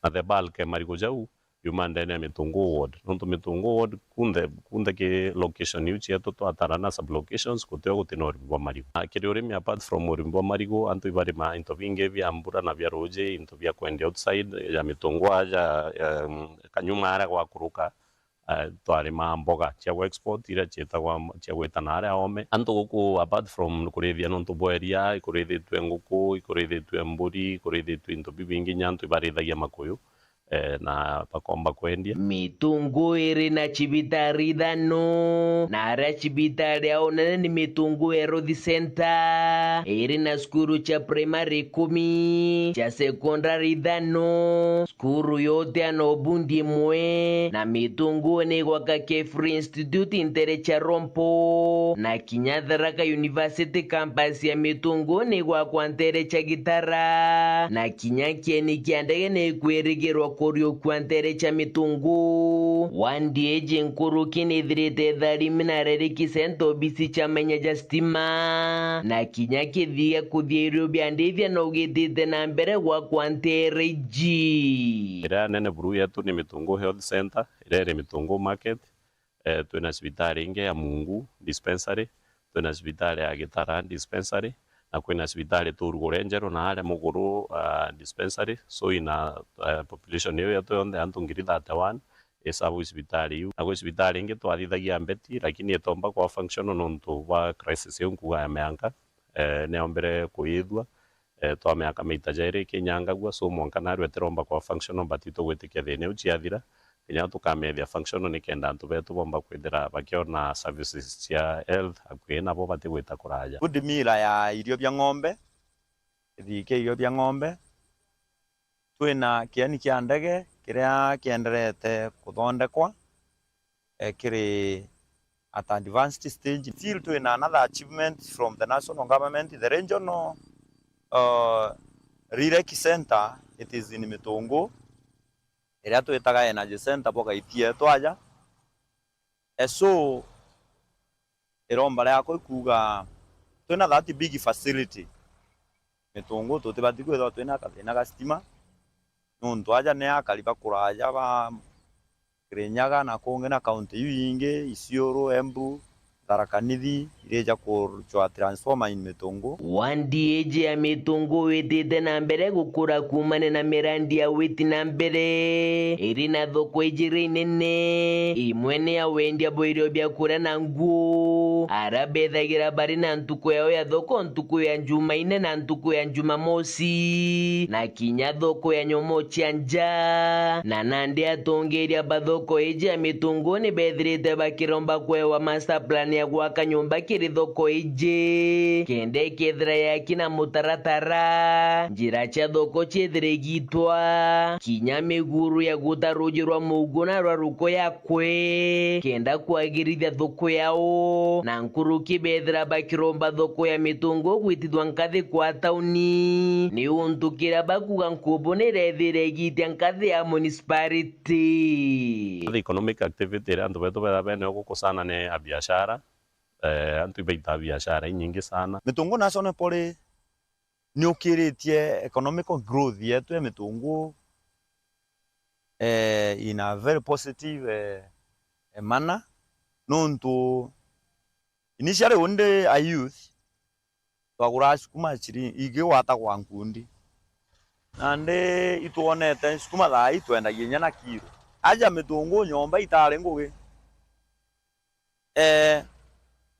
na the bulk ya marigu jau yuma ndene ya Mitungu ward. Nontu Mitungu ward kunthe, kunthe ki location iu cietu twatara na sub locations, gutio gutina urimi bwa marigu. Na kiri urimi, apart from urimi bwa marigu, antu ibarima into bingi bia mbura na bia ruji, into bia kwendia outside ya Mitungu aja, em, Kanyuma aria gwakuruka, eh, twarima mboga cia gu export iria cietagwa m-, cia gwita na aria ome. Antu guku, apart from kurithia nontu bwa iria, ikurithitue nguku, ikurithitue mburi, ikurithitue into bibingi, inya antu ibarithagia makuyu, eh, na bakomba kwendia. Mitungu iri na cibitari ithano, na aria cibitari ya unene ni Mitungu Health Centre, iri na cukuru cia primary ikumi, cia secondary ithano, cukuru ya uteano bundi imwe, na Mitungu ni gwaka Kefri Institute ntere cia Rompo, na kinya Tharaka University campus ya Mitungu ni gwakwa ntere cia Gitara, na kinya kieni kia ndege ni kwirigirwa kuriukua ntere cia Mitungu. Wandi iji nkuruki ni ithirite itharimi na reriki senta obisi cia menya ja stima, na kinya kithii gia kuthia irio bia ndithia no gitite na mbere gwakwa ntere iji. Iria nene buru yetu ni Mitungu Health Centre, iria iri Mitungu Market. Eh, twina cibitari ingi ya Mungu Dispensary, twina cibitari ya Gitara Dispensary, na kwina cibitari turugure njeru na aria Muguru, ah, Dispensary. So, ina, eh, population iu yetu yonthe antu ngiri thirty-one isabu cibitari iu. Na kwi cibitari ingi twathithagia Mbeti, lakini itomba kwa functional nontu bwa crisis iu nkuga ya mianka, eh, niombire kuyithua. Eh, twa miaka maita jairi ikinyangagua, so mwanka narua itiromba kwa functional, but itugwitikia thina iu ciathira, kinya tukamethia functional nikenda antu betu bomba kwithira bakiona services cia health akui nabo batigwita kuraja. Good mila ya irio bia ng'ombe, githii kia irio bia ng'ombe, twina kieni kia ndege kiria kienderete kuthondekwa, eh, kiri at advanced stage. Still twina another achievement from the national government, the regional uh, Rireki Center, it is in Mitungu, iria twitaga energy center bwa Gaitie twaja. Eh, so, iromba riakwa ikuuga twina that big facility, Mitungu tutibati kwithirwa twina kathina ga stima, nontu aja ni akari ba kuraja ba Kirinyaga na kungi na kaunti iu ingi, Isiolo, Embu, Tharaka Nithi, irija kucwa transformer in Mitungu. Wandi iji ya Mitungu witite na mbere gukura kuumania na mirandi ya witi na mbere, iri na thoko ijiri inene, imwe ni ya wendia bwa irio bia kuria na nguo, aria bethagira bari na ntuku yao ya thoko ntuku ya Njumaine na ntuku ya Njumamosi, na kinya thoko ya nyomo cia nja. Na nandi atongeria ba thoko iji ya Mitungu ni bethirite bakiromba kwewa master plan ya gwaka nyomba kiri thoko iji, kenda ikethira yaki na mutaratara, njira cia thoko ciethire igitwa, kinya miguru ya guta ruuji rwa Muugu na rwa Ruko yakwe, kenda kwagirithia thoko yao, na nkuruki bethira bakiromba thoko ya Mitungu gwitithwa nkathi kwa tauni, ni untu kiria bakuuga nkubu ni irethire igitia nkathi ya municipality. The economic activity iria antu betu betha benayo guku sana ni a biashara. Eh, antu ibaitaa biashara inyingi sana. Mitungu National Poly ni ukiritie economical growth yetu ya Mitungu, eh, in a very positive, eh, eh, manner, nontu initially undi a youth, twaguraa sukuma ciringi igwatagwa nkundi. Nandi itwonete sukuma thaa ii twendagia inya na kiro. Aja Mitungu nyomba itari ngugi. Eh,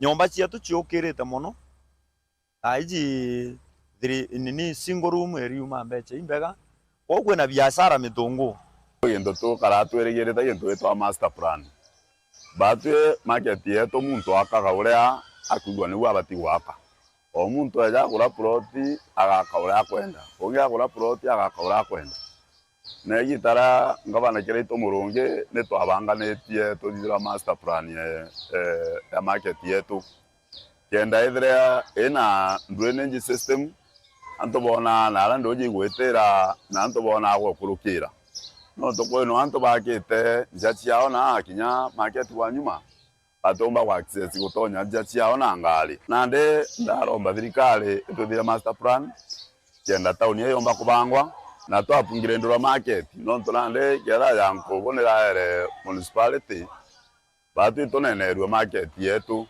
nyomba cietu ciukirite mono. Thaa iji three, nini, single room iriuma mbeca imbega. Kwou kwina biashara Mitungu. Gintu tukaraa twirigirite gintu gitwa master plan. Batwi market yetu muntu akaga uria akwigua niu abati gwaka. O muntu eja agura ploti, agaka uria akwenda. Ungi agura ploti, agaka uria akwenda. Na igita ria ngavana Kiraitu Murungi ni twabanganitie tuthithirwa master plan ya, eh, ya market yetu. Kenda ithire ina drainage system, antu boonaa na aria nduuji igwitira na antu boonaa gwa kurukira. Nontu kwina antu bakite nja ciao na kinya market wa nyuma, batiumba gwa access gutonya nja ciao na ngari. Nandi ndaromba thirikari itwithire master plan, kenda tauni iyo yomba kubangwa, na twapungire Ndura market, nontu nandi kethira ya nkubu niraere municipality, batwi tunenerue market yetu,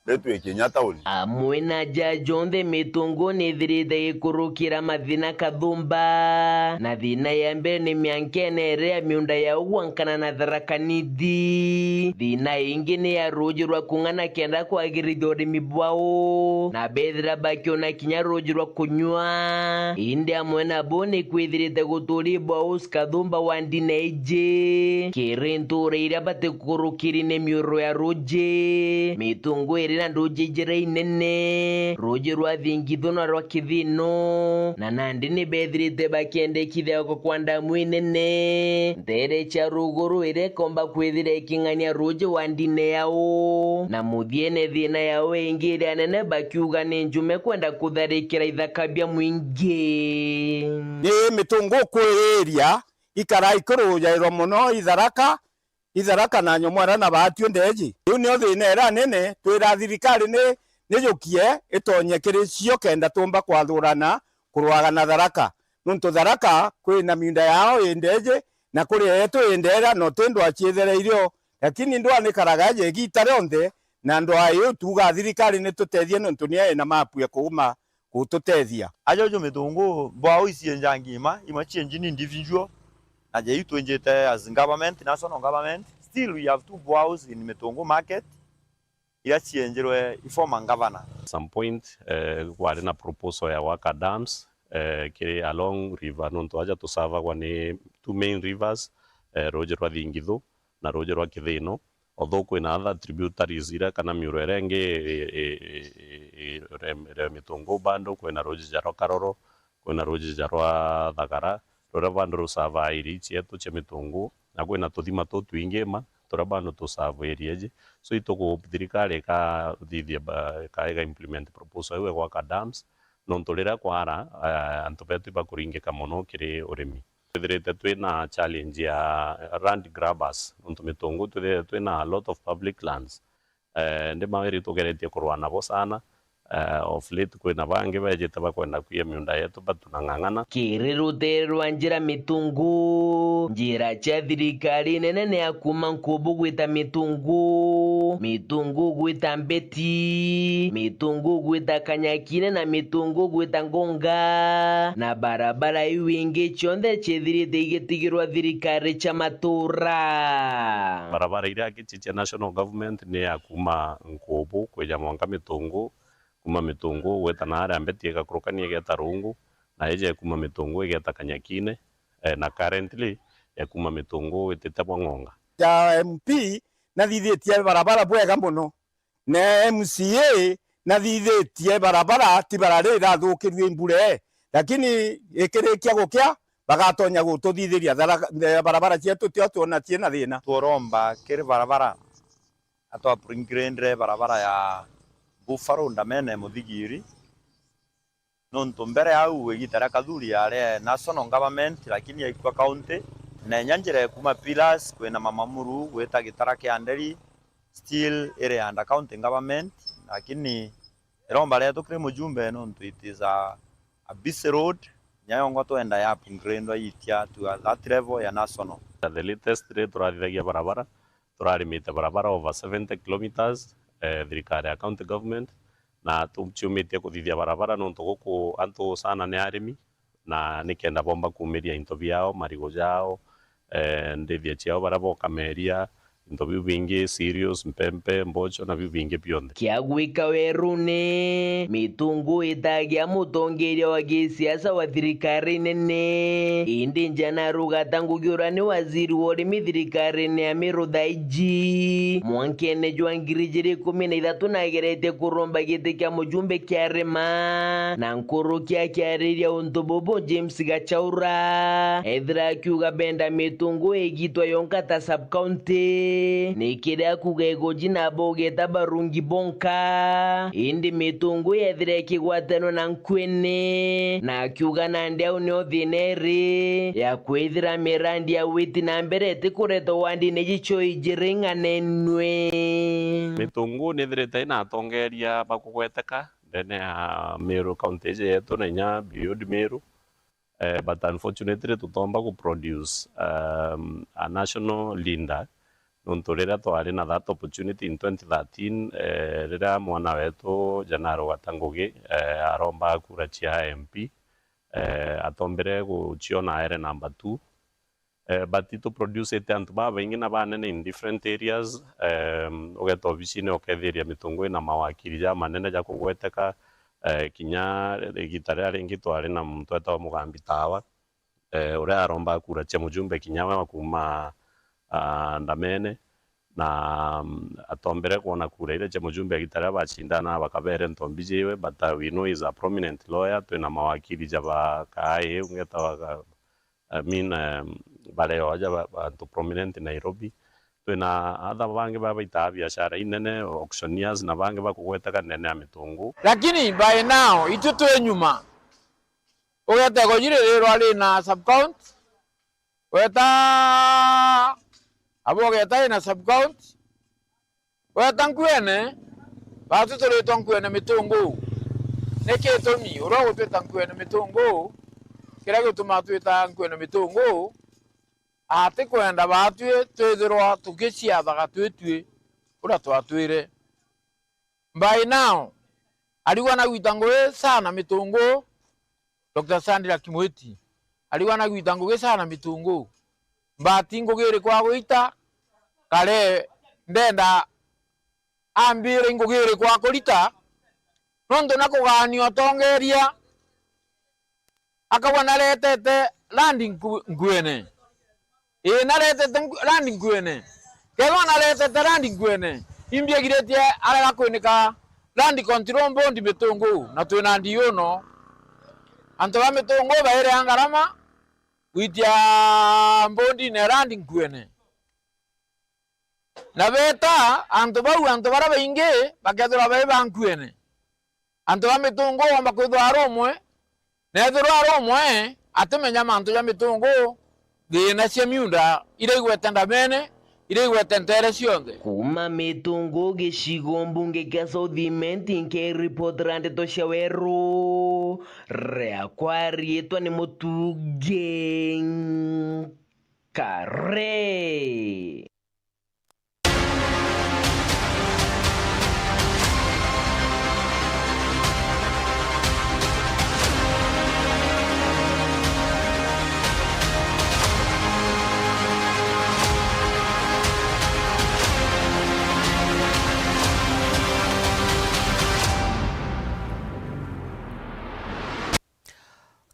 ritwi kinya tauni. Amwe na ja jonthe, Mitungu nithirite ikurukira mathina kathumba, na thina ya mbere ni miankene iria ya miunda yao gwankana na Tharaka Nithi. Thina ingi ni ya ruuji rwa kung'ana kenda kwagirithia urimi bwao, na bethira bakiona kinya ruuji rwa kunyua. Indi amwe nabo ni kwithirite guturi bwao kathumba wa ndine iji, kiri ntuura iria batikurukiri ni miuro ya ruuji, Mitungu iri na nduuji ijiri inene, ruuji rwa Thingithu na rwa Kithino, na nandi ni bethirite bakiendekithia kwa ndamu inene nteere cia ruguru iria ikomba kwithira iking'ania ruuji wa ndine yao, na muthiene thina yao ingi iria nene bakiuga ni njume kwenda kutharikira ithaka bia mwingi. Ni Mitungu kwiriria ikara ikurujairwa mono i Tharaka, i Tharaka na Nyomwera na Batwi ndeeji. Riu nio thina iria nene, twira thirikari ni, nijukie itonye kiri cio kenda tumba kwathurana kurwaga na Tharaka. Nontu Tharaka kwina miunda yao i ndeeji, na kuri yetu i ndeera, no ti ndwaa ciithireire o. Lakini ndwaa nikaraga aja igiita rionthe, na ndwaa iu tuugaa thirikari nitutethie nontu niyo ina mapu ya kuuma gututethia. Aja uju Mitungu, bwao icienja ngima, imwe cienji ni individual, na ja iu twinjite as government, national government, still we have two bwaos in Mitungu market, iria cienjirwe i former governor. At some point, eh, kwari na proposal ya gwaka dams, eh, kiri along river, nontu aja tusavagwa ni two main rivers, eh, ruuji rwa Thingithu na ruuji rwa Kithino. Although kwina other tributaries iria kana miuro iria ingi i, i, i, i, ire, ire Mitungu bado, kwina ruuji ja rwa Karoro, kwina ruuji ja rwa Thagara, ruria bado rusavaa area cietu cia Mitungu, na kwina tuthima tutwingi ma, turia bado tu serve area iji. So ituku-, thirikari ikathithia ba-, ika, ika implement proposal iu ya gwaka dams, nontu riria kwara, eh, antu betu ibakuringika mono kiri urimi. Twithirite twina challenge ya land grabbers, nontu Mitungu twithirite twina a lot of public lands. Eh, ndi mawiri tugeretie kurwa nabo sana. Eh, of late kwina bangi bejite bakwenda kwia miunda yetu, batu na ng'ang'ana. Kiri rutere rwa njira Mitungu, njira cia thirikari nene ni ya kuuma Nkubu gwita Mitungu, Mitungu gwita Mbeti, Mitungu gwita Kanyakine na Mitungu gwita Ngunga, na barabara iu ingi cionthe ciithirite igitigirwa thirikari cia matura. Barabara iria ingi cia national government ni ya kuuma Nkubu kwija mwanka Mitungu, kuuma Mitungu gwita naaria Mbeti igakurukania igeta Rungu, na ija ya kuuma Mitungu igeta Kanyakine, eh, na currently ya kuuma Mitungu itite bwa Ng'onga. Ja M P nathithitie barabara bwega mono, na M C A nathithitie barabara, ti bara riri irathukirue i mbura ii, lakini ikirikia gukia, bagatonya gututhithiria thara-, barabara cietu tio twona ciina thina. Tworomba kiri barabara atwa upgrade barabara ya Buffalo Ndamene Muthigiri, nontu mbere au igita ria Kathuri yari national government, lakini yaikua county, na inya njira ya kuuma Pillars kwina Mama Muru gwita gitara kia Nderi, still iri under county government, lakini iromba rietu kiri mujumbe, nontu it is a, a busy road, inya yongwa twenda ya upgrade itia to that level ya national. The latest ri turathithagia barabara, turarimite barabara over seventy kilometres, eh, thirikari ya county government, na tuciumitie kuthithia barabara nontu guku antu sana ni arimi, na nikenda bomba kuumiria into biao, marigu jao, eh, ndithia ciao baria bokameria, into biu bingi, cereals, mpempe, mboco na biu bingi bionthe. Kia gwika werune, Mitungu itagia mutongeria wa gisiasa wa thirikari nene, indi Njana Rugata Ngugi uria ni waziri wa urimi thirikarine ya Meru thaiji. Mwankene jwa ngiri ijiri ikumi na ithatu nageretie kuromba giti kia mujumbe kia Rima, na nkuruki akiariria untu bubu James Gachaura ethira akiuga benda Mitungu igitwa yonka ta sub county, ni kiria kuga iguji nabo ugeta barungi bonka, indi Mitungu yethira ikigwatanwa na Nkuene, na akiuga nandi au nio thina iri ya kwithira mirandi ya witi na mbere itikureta wandine jicio ijiri ing'anenue. Mitungu nithirite ina atongeria bakugweteka ndene ya Meru county iji yetu na inya beyond Meru. Eh, but unfortunately, tutomba ku produce, um, a national leader, nontu riria twari na that opportunity in twenty thirteen, eh, riria mwana wetu Janaro Gata Ngugi, eh, aromba kura cia M P, eh, atombere guciona aere number two. Eh, but itu produce ite antu babaingi na banene in different areas. Em, ugeta obicine ukethiria Mitungu ina mawakili ja manene ja kugweteka, eh, kinya igita riria ringi twari na muntu etagwa Mugambi Tawa, eh, uria aromba kura cia mujumbe kinya we wa kuuma, ah, Ndamene, na, mm, atombere kwona kura iria cia mujumbe igita riria bacindana bakabere ntombi jiwe, but, uh, we know he's a prominent lawyer, twina mawakili ja ba Kaai, ungeta wa ka-, I mean, um, bareo aja ba-, bantu prominent Nairobi. Twina other bangi babaitaga biashara inene, auctioneers, na bangi bakugweteka ndene ya Mitungu. Lakini by now, itu twi nyuma. Ugeta Iguji ririrwa ri na sub county, weta abo ugeta ri na sub county, weta Nkuene, baatu turitwa Nkuene Mitungu. Niki gitumi uria ugutwita Nkuene Mitungu, kiria gitumaa twita Nkuene Mitungu, atikwenda baatwi twithirwa tugiciathaga twitwi uria twatwire. By now, arigwa na gwita ngugi sana Mitungu, Doctor Sandra Kimwiti, arigwa na gwita ngugi sana Mitungu. Mbati ngugi iriku agwita, kare ndenda ambire ngugi iriku akurita, nontu na kugania utongeria, akauga naretete land Nku-, Nkuene. Ii, naretete Nku-, land Nkuene. Kethwa naretete land Nkuene, imbiagiritie arega kwinika Land Control Board Mitungu, na twina ndiuno. Antu ba Mitungu bairea ngarama gwitia mbondine land Nkuene. Na beeta antu bau, antu baria baingi bakethirwa bai ba nkuene. Antu ba Mitungu oomba kwithirwa ari umwe, na ethirwa ari umwe, atimenya mantu ja Mitungu, thiina cia miunda iria igwete ndamene, iria igwete nteere cionthe. Kuuma Mitungu, gicigo mbunge kia South Imenti, nkiripotera ndeto cia Weru, riakwa riitwa ni Mutugi Nkare.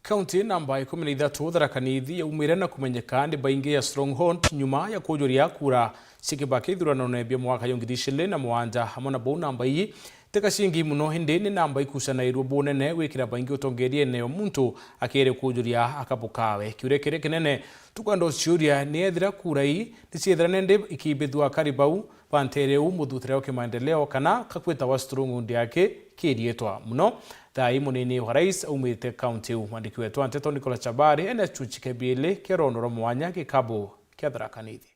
Kaunti namba ikumi na ithatu, Tharaka Nithi, yaumire na kumenyeka ni baingi ya stronghold nyuma ya kujuria kura cia Kibaki ithuranone bia mwaka ya ngiri igiri na mugwanja. Amwe na bau, namba ii ti gacingi mono, indi ni namba ikucanagirua bunene gwikira baingi utongeriene o muntu akiri kujuria akabu kawe. Kiuria kiria kinene tukwenda uciuria ni ethira kura ii ni ciethira nende ikimbithua akari bau ba nteere uu muthutire wa kimaendeleo kana kakwitawa stronghold yake kirietwa mono. Thaa ii munini wa rais aumite kaunti iu. Mwandiki wetu wa nteto Nicholas Chabari ena chuchi kia biili kia rondo rwa mwanya gikabu kia Tharaka Nithi.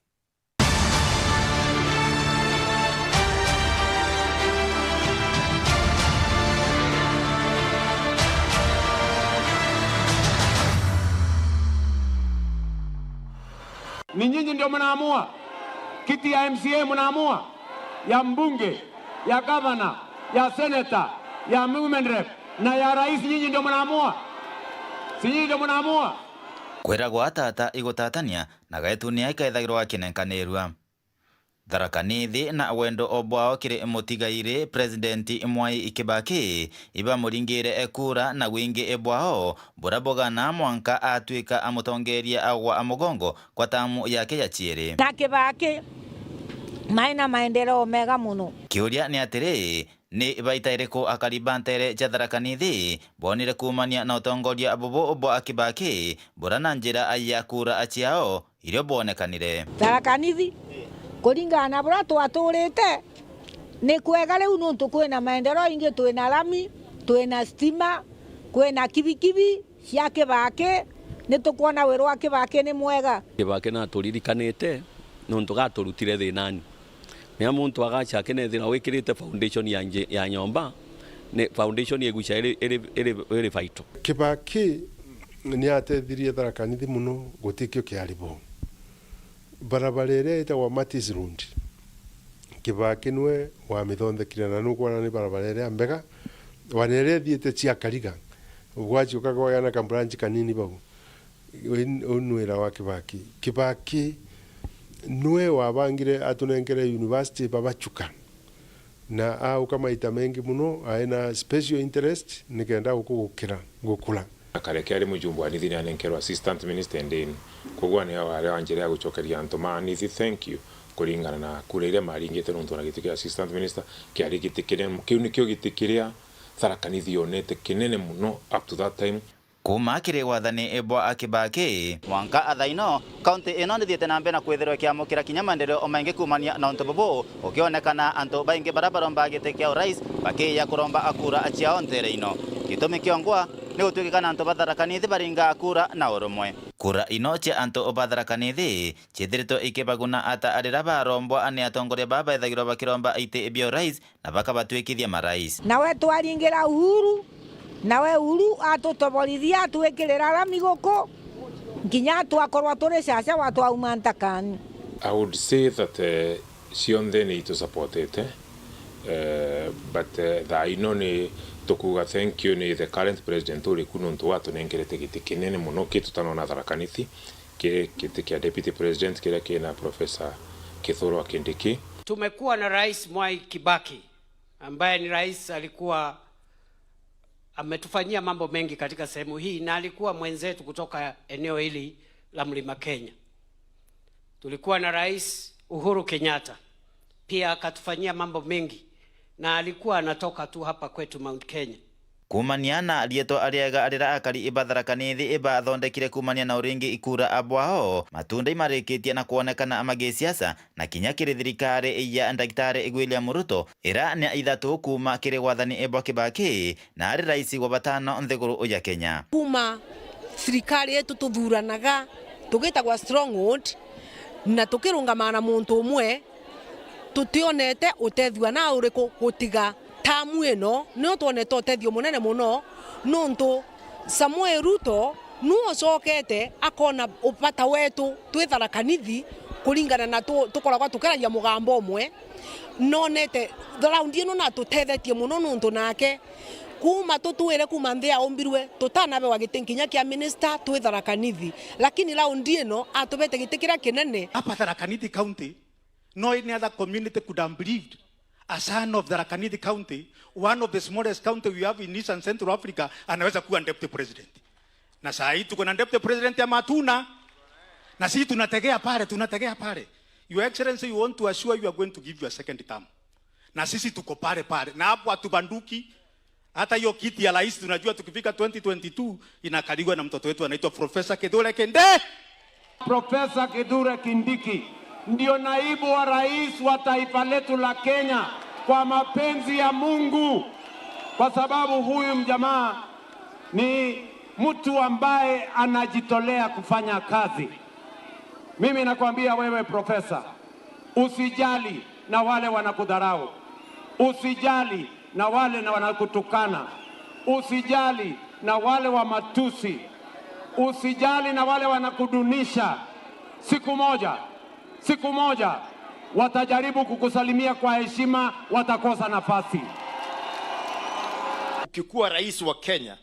Ni nyinyi ndio mnaamua. Kiti ya M C A mnaamua, ya mbunge, ya gavana, ya seneta, ya women rep na ya rais, nyinyi ndio mnaamua? Si nyinyi ndio mnaamua? Kwiragwa tata igutatania, na gaetu ni aikethagirwa akinenkanirua. Tharaka Nithi na wendo o bwao kiri mutigairi President Mwai Kibaki, ibamuringire kura na wingi bwao buria bugana mwanka atwika amutongeria agwa mugongo kwa tamu yake ya ciiri. Na Kibaki, mai na maendeleo mega mono. Kiuria ni atiri, ni baita iriku akari ba nteere cia Tharaka Nithi boonire kuumania na utongoria bubu bwa Kibaki, buria na njira ya kura ciao irio bwonekanire? Tharaka Nithi, kuringana na buria twaturite, ni kwega riu nuntu kwina maendeleo ingi, twina rami, twina stima, kwina kibikibi cia Kibaki, ni tukwona wiru wa Kibaki ni mwega. Kibaki naturirikanite nuntu gaturutire thiinani. Riria muntu agacha akinethira wikirite foundation ya nje-, ya nyomba, ni foundation igucha iri, iri, iri, iri vital. Kibaki ni atethirie Tharaka Nithi mono, gutikio kiari bo. Barabara iria itagwa Matis Road, Kibaki niwe wamithonthekire, na nukwona ni barabara iria mbega, wana iria ithiite cia Kariga, gwachuka kwagea na kabranch kanini bau. Uu ni wira wa Kibaki. Kibaki niwe wabangire atunenkere university babachuka. Na auka maita mengi mono, aina special interest nikenda guku gukira, gukura. Akareke ari mujumbe wa Nithi ni anenkerwa assistant minister ndini. Koguo ni wari wa njira ya gucokeria antu ma Nithi thank you kuringana na kura iria maringite nontu na giti kia assistant minister kiari giti kinene. Kiu nikio giti kiria Tharaka Nithi yonete kinene mono up to that time. Kuuma kiri wathani bwa Kibaki. Mwanka athaino, kaunti ino nithiite na mbere na kwithirwa ikiamukira kinya maendeleo o maingi kuumania na untu bubu, ukionekana antu baingi baria barombaga giti kia urais bakiija kuromba kura ciao nteere ino. Gitumi kiongwa ni gutwikika na antu ba Tharaka Nithi baringa kura na urumwe. Kura ino cia antu ba Tharaka Nithi ciithiritwe ikibaguna ata riria barombwa ni atongoria baa bethagirwa bakiromba iti bia urais na bakabatwikithia marais. Nawe twaringira Uhuru, nawe Uhuru atutoborithia, atwikirira rami guku, nginya twakorwa turi caca wa twauma ntakani. I would say that, eh, cionthe ni itusupportete, eh, but, eh, thaa ino ni tukuuga thank you ni the current president uri ku nontu watunengerete giti kinene mono ki tutanona Tharaka Nithi, kiri giti kia deputy president kiria kina Professor Kithure Kindiki. Tumekuwa na Rais Mwai Kibaki, ambaye ni rais alikuwa ametufanyia mambo mengi katika sehemu hii, na alikuwa mwenzetu kutoka eneo hili la Mlima Kenya. Tulikuwa na Rais Uhuru Kenyatta, pia akatufanyia mambo mengi, na alikuwa anatoka tu hapa kwetu Mount Kenya. Kuumania na rietwa riega rira akari ba Tharaka Nithi ibathondekire kuumania na uringi ikura bwao, matunda imarikitie na kwonekana ma gisiasa na kinya kiri thirikari ya Ndagitari William Ruto, ira ni ithatu kuuma kiri wathani bwa Kibaki, na ari rais wa batano nthiguru ya Kenya. Kuuma thirikari yetu tuthuranaga tugitagwa stronghold na tukirungama na muntu umwe, tutionete utethio na uriku gutiga tamu ino, nio twonete utethio munene muno, nontu Samuel Ruto nu ucokete akona ubata wetu twi Tharaka Nithi, kuringana na tu-, tukoragwa tukeragia mugambo umwe. Nonete raundi ino natutethetie muno, nontu nake kuuma tutwire kuuma nthi yaumbirwe, tutanabewa giti nkinya kia minista twi Tharaka Nithi, lakini raundi ino atubete giti kiria kinene. Hapa Tharaka Nithi County, no any other community could have believed a son of Tharaka Nithi County, one of the smallest county we have in Eastern Central Africa, anaweza kuwa deputy president. Na saa hii tuko na deputy president ama hatuna? Na sisi tunategea pale, tunategea pale. Your Excellency, we want to assure you are going to give you a second term. Na sisi tuko pale pale. Na hapo hatubanduki. Hata hiyo kiti ya rais tunajua tukifika twenty twenty-two inakaliwa na mtoto wetu anaitwa Professor Kithure Kindiki. Professor Kithure Kindiki ndio naibu wa rais wa taifa letu la Kenya kwa mapenzi ya Mungu, kwa sababu huyu mjamaa ni mtu ambaye anajitolea kufanya kazi. Mimi nakwambia wewe, Professor, usijali na wale wanakudharau, usijali na wale na wanakutukana, usijali na wale wa matusi, usijali na wale wanakudunisha. Siku moja, siku moja watajaribu kukusalimia kwa heshima, watakosa nafasi. Ukikuwa rais wa Kenya,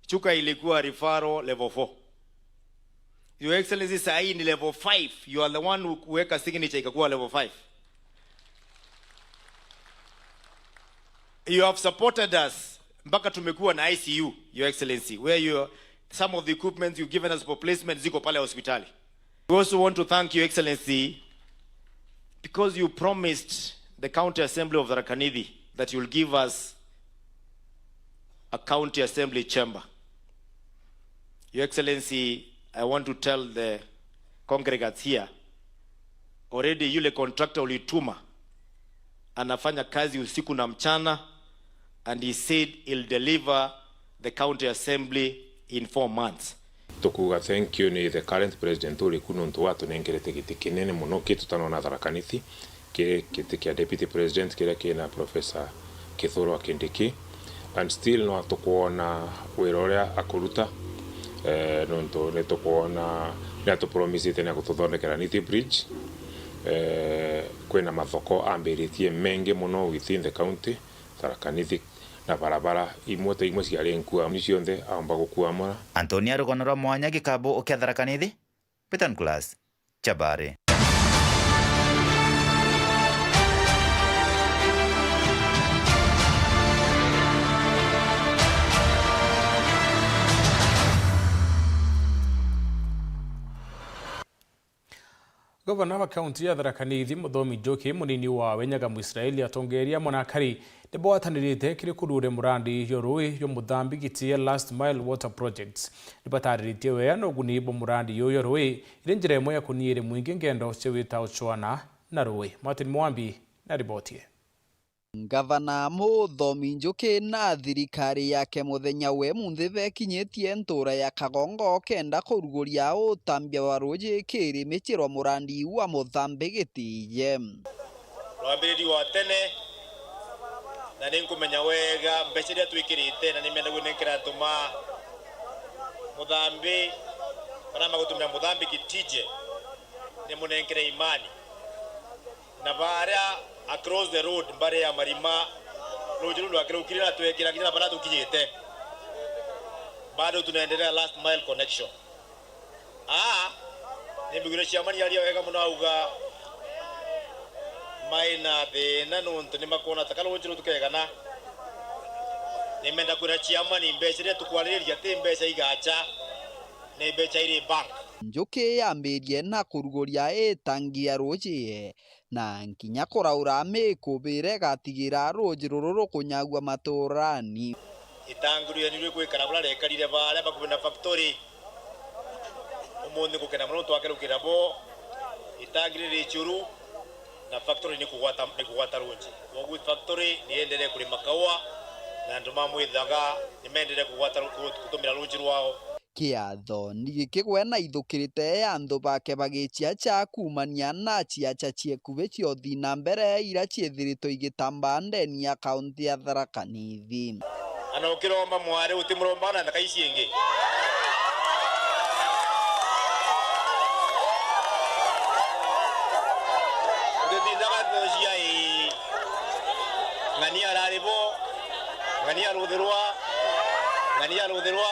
Chuka ilikuwa referral level four. Your Excellency, saa hii ni level five. You are the one who kuweka signature ikakuwa level five. You have supported us mpaka tumekuwa na I C U, Your Excellency, where you, some of the equipments you've given us for placement ziko pale hospitali. We also want to thank Your Excellency because you promised the County Assembly of Tharaka Nithi that you'll give us a County Assembly chamber. Your Excellency, I want to tell the congregants here, already yule contractor ulituma anafanya kazi usiku na mchana, and he said he'll deliver the County Assembly in four months. Tukuuga thank you ni the current president uri ku, nontu watunengerete giti kinene mono ki tutanona Tharaka Nithi, ki giti kia deputy president kiria kina Professor Kithure Kindiki, and still no tukwona wira uria akuruta, eh, nontu ni tukwona ni atupromisite ni agututhondekera Nithi Bridge. Eh, kwina mathoko ambiritie mengi mono within the county, Tharaka Nithi, na barabara imwe ta imwe ciari nkuamu, ni cionthe aomba gukuamura. Antonia, rugano rwa mwanya gikabu kia Tharaka Nithi, Peter Nicholas Chabari. Gavana wa kaunti ya Tharaka Nithi, Muthomi Njuki, munini wawe Nyaga Mwisraeli, atongeria amwe na akari nibagwatanirite kiri kurugura murandi jwa ruui jwa Muthambi Gitie, Last Mile Water Projects. Nibatariritie wea na uguni bwa murandi juju jwa ruui, iri njira imwe ya kuniiri mwingi ngendo cia wita ucwana na ruui. Martin Mwambi na riboti ii. Ngavana Muthomi Njuki na thirikari yake muthenya wa umunthi bekinyitie ntura ya Kagongo kenda kuruguria utambia wa ruuji kiri miciro murandi wa Muthambi Gitie. Rwambiriri wa tene, na ni nkumenya wega mbeca iria twikirite, na ni menda gwinenkera antu ma Muthambi, bara magutumira Muthambi Gitie, ni munenkere imani. Na baria across the road, mbari ya Marima, ruuji ruu rwakirukire na twekira kinya na baria tukinyite. Bado tunaendelea last mile connection. Aa, nimbigwire chairman aria wega mono auga mai na thina nontu nimakwona ta ka ruuji ruu tukegana. Nimenda kwira chairman mbeca iria tukwariria ti mbeca igacha, ni mbeca iri bank. Njuki yambirie na kuruguria itangi ya ruuji na nkinya kuraura mikubire igatigira ruuji ruru rukunyagua maturani. Itangi riu yani rikwikara buria riekarire baria bakuvi na factory. Umunthi ngukena mono nontu akerukira bo, itangi riri icuru, na factory ni kugwata, ni kugwata runji. Kwogu factory ni ienderee kurima kaua, na andu ma Mwithaga ni meenderee kugwata ru-, ku-, gutumira runji rwao. Kiatho ni gikigwe na ithukirite antu bake bagichiacha kuumania na chiacha ciekuvi cia uthii na mbere iria ciithiritwe igitambaa ndeni ya kaunti ya Tharaka Nithi. Ana ukiromba mwari, utimuromba na nthaka ici ingi. Nditindaga nthiocia ii. Ng'ania arari bo, ng'ania ruthi rwa, ng'ania ruthi rwa.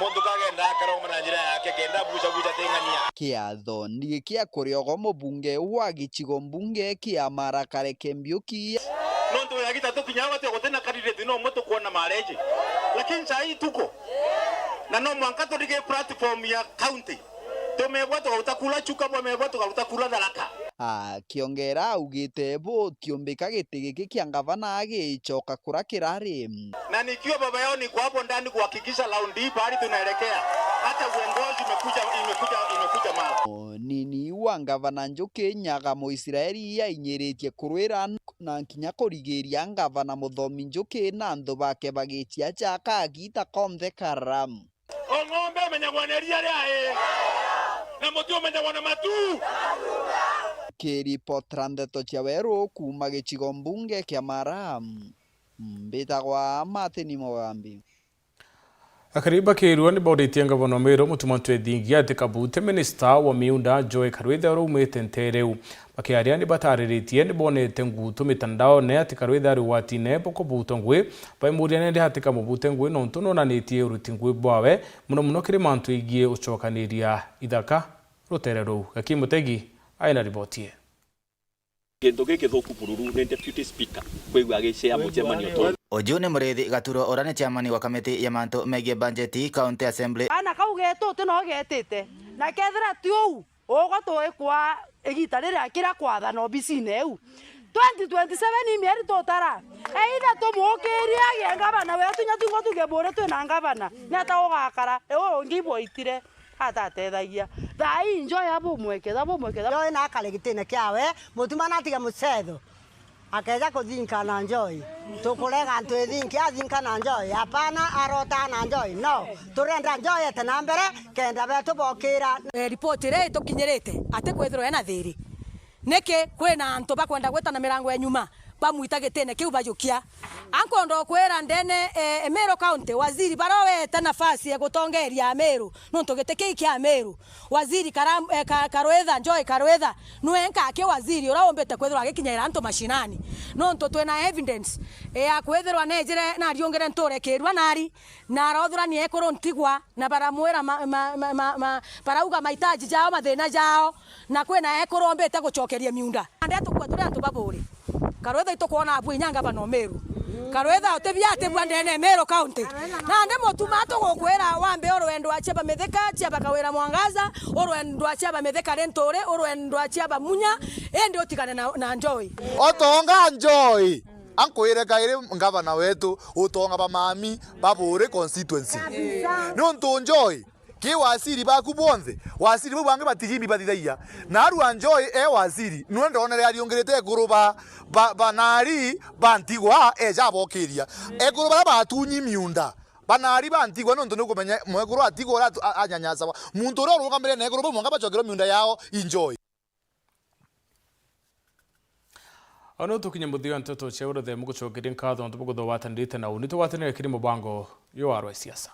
Muntu kagenda akaromba na njira yake, kenda buca buca ti ng'ania. Kiatho ni kia kuriogo mubunge wa gicigo mbunge kia Marakare Kembiuki. Nontu ya gitatu kinya gati gutina candidate no umwe tukwona mareji. Lakini saa hii tuko. Na no mwanka turige platform ya county. Tumebwa tukaruta kura Chuka, bwamebwa tukaruta kura Tharaka. Akiongera augite butiumbika giti giki kia ngavana gicoka kuria kirari. Na nikiwa baba yao niko hapo ndani kuhakikisha raundi hii pahali tunaelekea, hata uongozi imekuja, imekuja, imekuja mara. Munini wa ngavana Njuki Nyaga Muisraeli ainyiritie kurwira na kinya kurigiria ngavana Muthomi Njuki na antu bake bagichiacha kagita konthe kara. O ng'ombe imenyagwa na iria riayo, na muti umenyagwa na matu. Kiripotera ndeto cia weru kuuma gicigo mbunge kia Mara, mbitagwa Martin Mugambi. Akari bakirua ni bauritie ngavana wa Meru Mutuma Ntwethingia ati kabute minista wa miunda Joy Karwitha uria umite ntere iu. Bakiaria ni batariritie ni bonete ngutu mitandaone ati Karwitha ari ugwatine bwa kubutwa ngui. Baimuria nende ati kamubute ngui nontu nonanitie uruti ngui bwawe, muno muno kiri mantu igie ucokaniria ithaka rutere ruu. Gaki Mutegi aina riboti ii. Kintu gikithuku bururu ni Deputy Speaker kwigua agicea mucemanio tu. Uju ni Murithi Gaturo, uria ni chairman wa kamiti ya mantu megie budget County Assembly. Ana kau getu ti no getite, na kethira ti uu, ugwe tuikwa igita riria kiria kwathana obisine iu. Twenty twenty-seven i mieri tutara. Either tumukirie agie ngavana wetu, nya twingwa tuge bure twina ngavana, ni ata ugakara? Uu ungi ibwaitire. Atatethagia. Thaa ii Njoe abumweketha, abumweketha. Njoe na akare gitine kiawe, Mutuma natiga mucetho. Akeja kuthinka na Njoe. Tukurega antu ithinki athinka na Njoe. Apana, arota na Njoe. No. Turenda Njoe ete na mbere, kenda betu bokira. Eh, ripoti iria itukinyirite, ati kwithirwa ena thiri. Niki kwina antu bakwenda gwita na mirango ya nyuma? Bamwita gitine kiu bajukia. Ankwenda ukwira ndene, eh, Meru County, waziri baria wete nafasi ya gutongeria Ameru, nontu giti kii kia Ameru. Waziri Karam-, eh, Ka-, Karwitha, Njoy Karwitha, nwe nkaki waziri uria umbite kwithirwa agikinyira antu mashinani. Nontu twina evidence, eh, ya kwithirwa nejire nariungire nture kirua nari, na arothurania ekuru ntigwa, na baramwira ma-, ma-, ma-, ma-, ma-, barauga mahitaji jao, mathina jao. Na kwina ekuru ombite gucokeria miunda. Nandi tukua turi antu baburi. Karwitha itukwona abu inya ngavana o Meru. Karwitha utibia atibua ndene Meru County. Nandi Mutuma tugukwira wambe urwendo achia ba Mithika, achia ba Kawira Mwangaza, urwendo achia ba Mithika Linturi, urwendo achia ba Munya, indi utigane na, na Njoy. Otonga Njoy, ankwire kairi ngavana wetu, utonga ba mami, baburi constituency. Kabisa. Niuntu Njoy, ki waziri baku bonthe, waziri bau bangi batigimbi bathithagia. Na arua Njoy e waziri, nwe ndonere ariungirite ekuru ba, ba, ba nari, ba ntigwa, eja abokiria. Ekuru baria batunyi miunda, ba nari ba ntigwa, nontu ni kumenya mwekuru atigwa uria atu-, a-, anyanyasawa. Muntu uria urugamire na ekuru bau mwanka bacokerwe miunda yao, i Njoy. Au no tukinye muthia wa nteto cia uruthe mugucokeria nkatho nontu bwa kuthubatanirite na uni tugwatanire kiri mubango yo warwa siasa.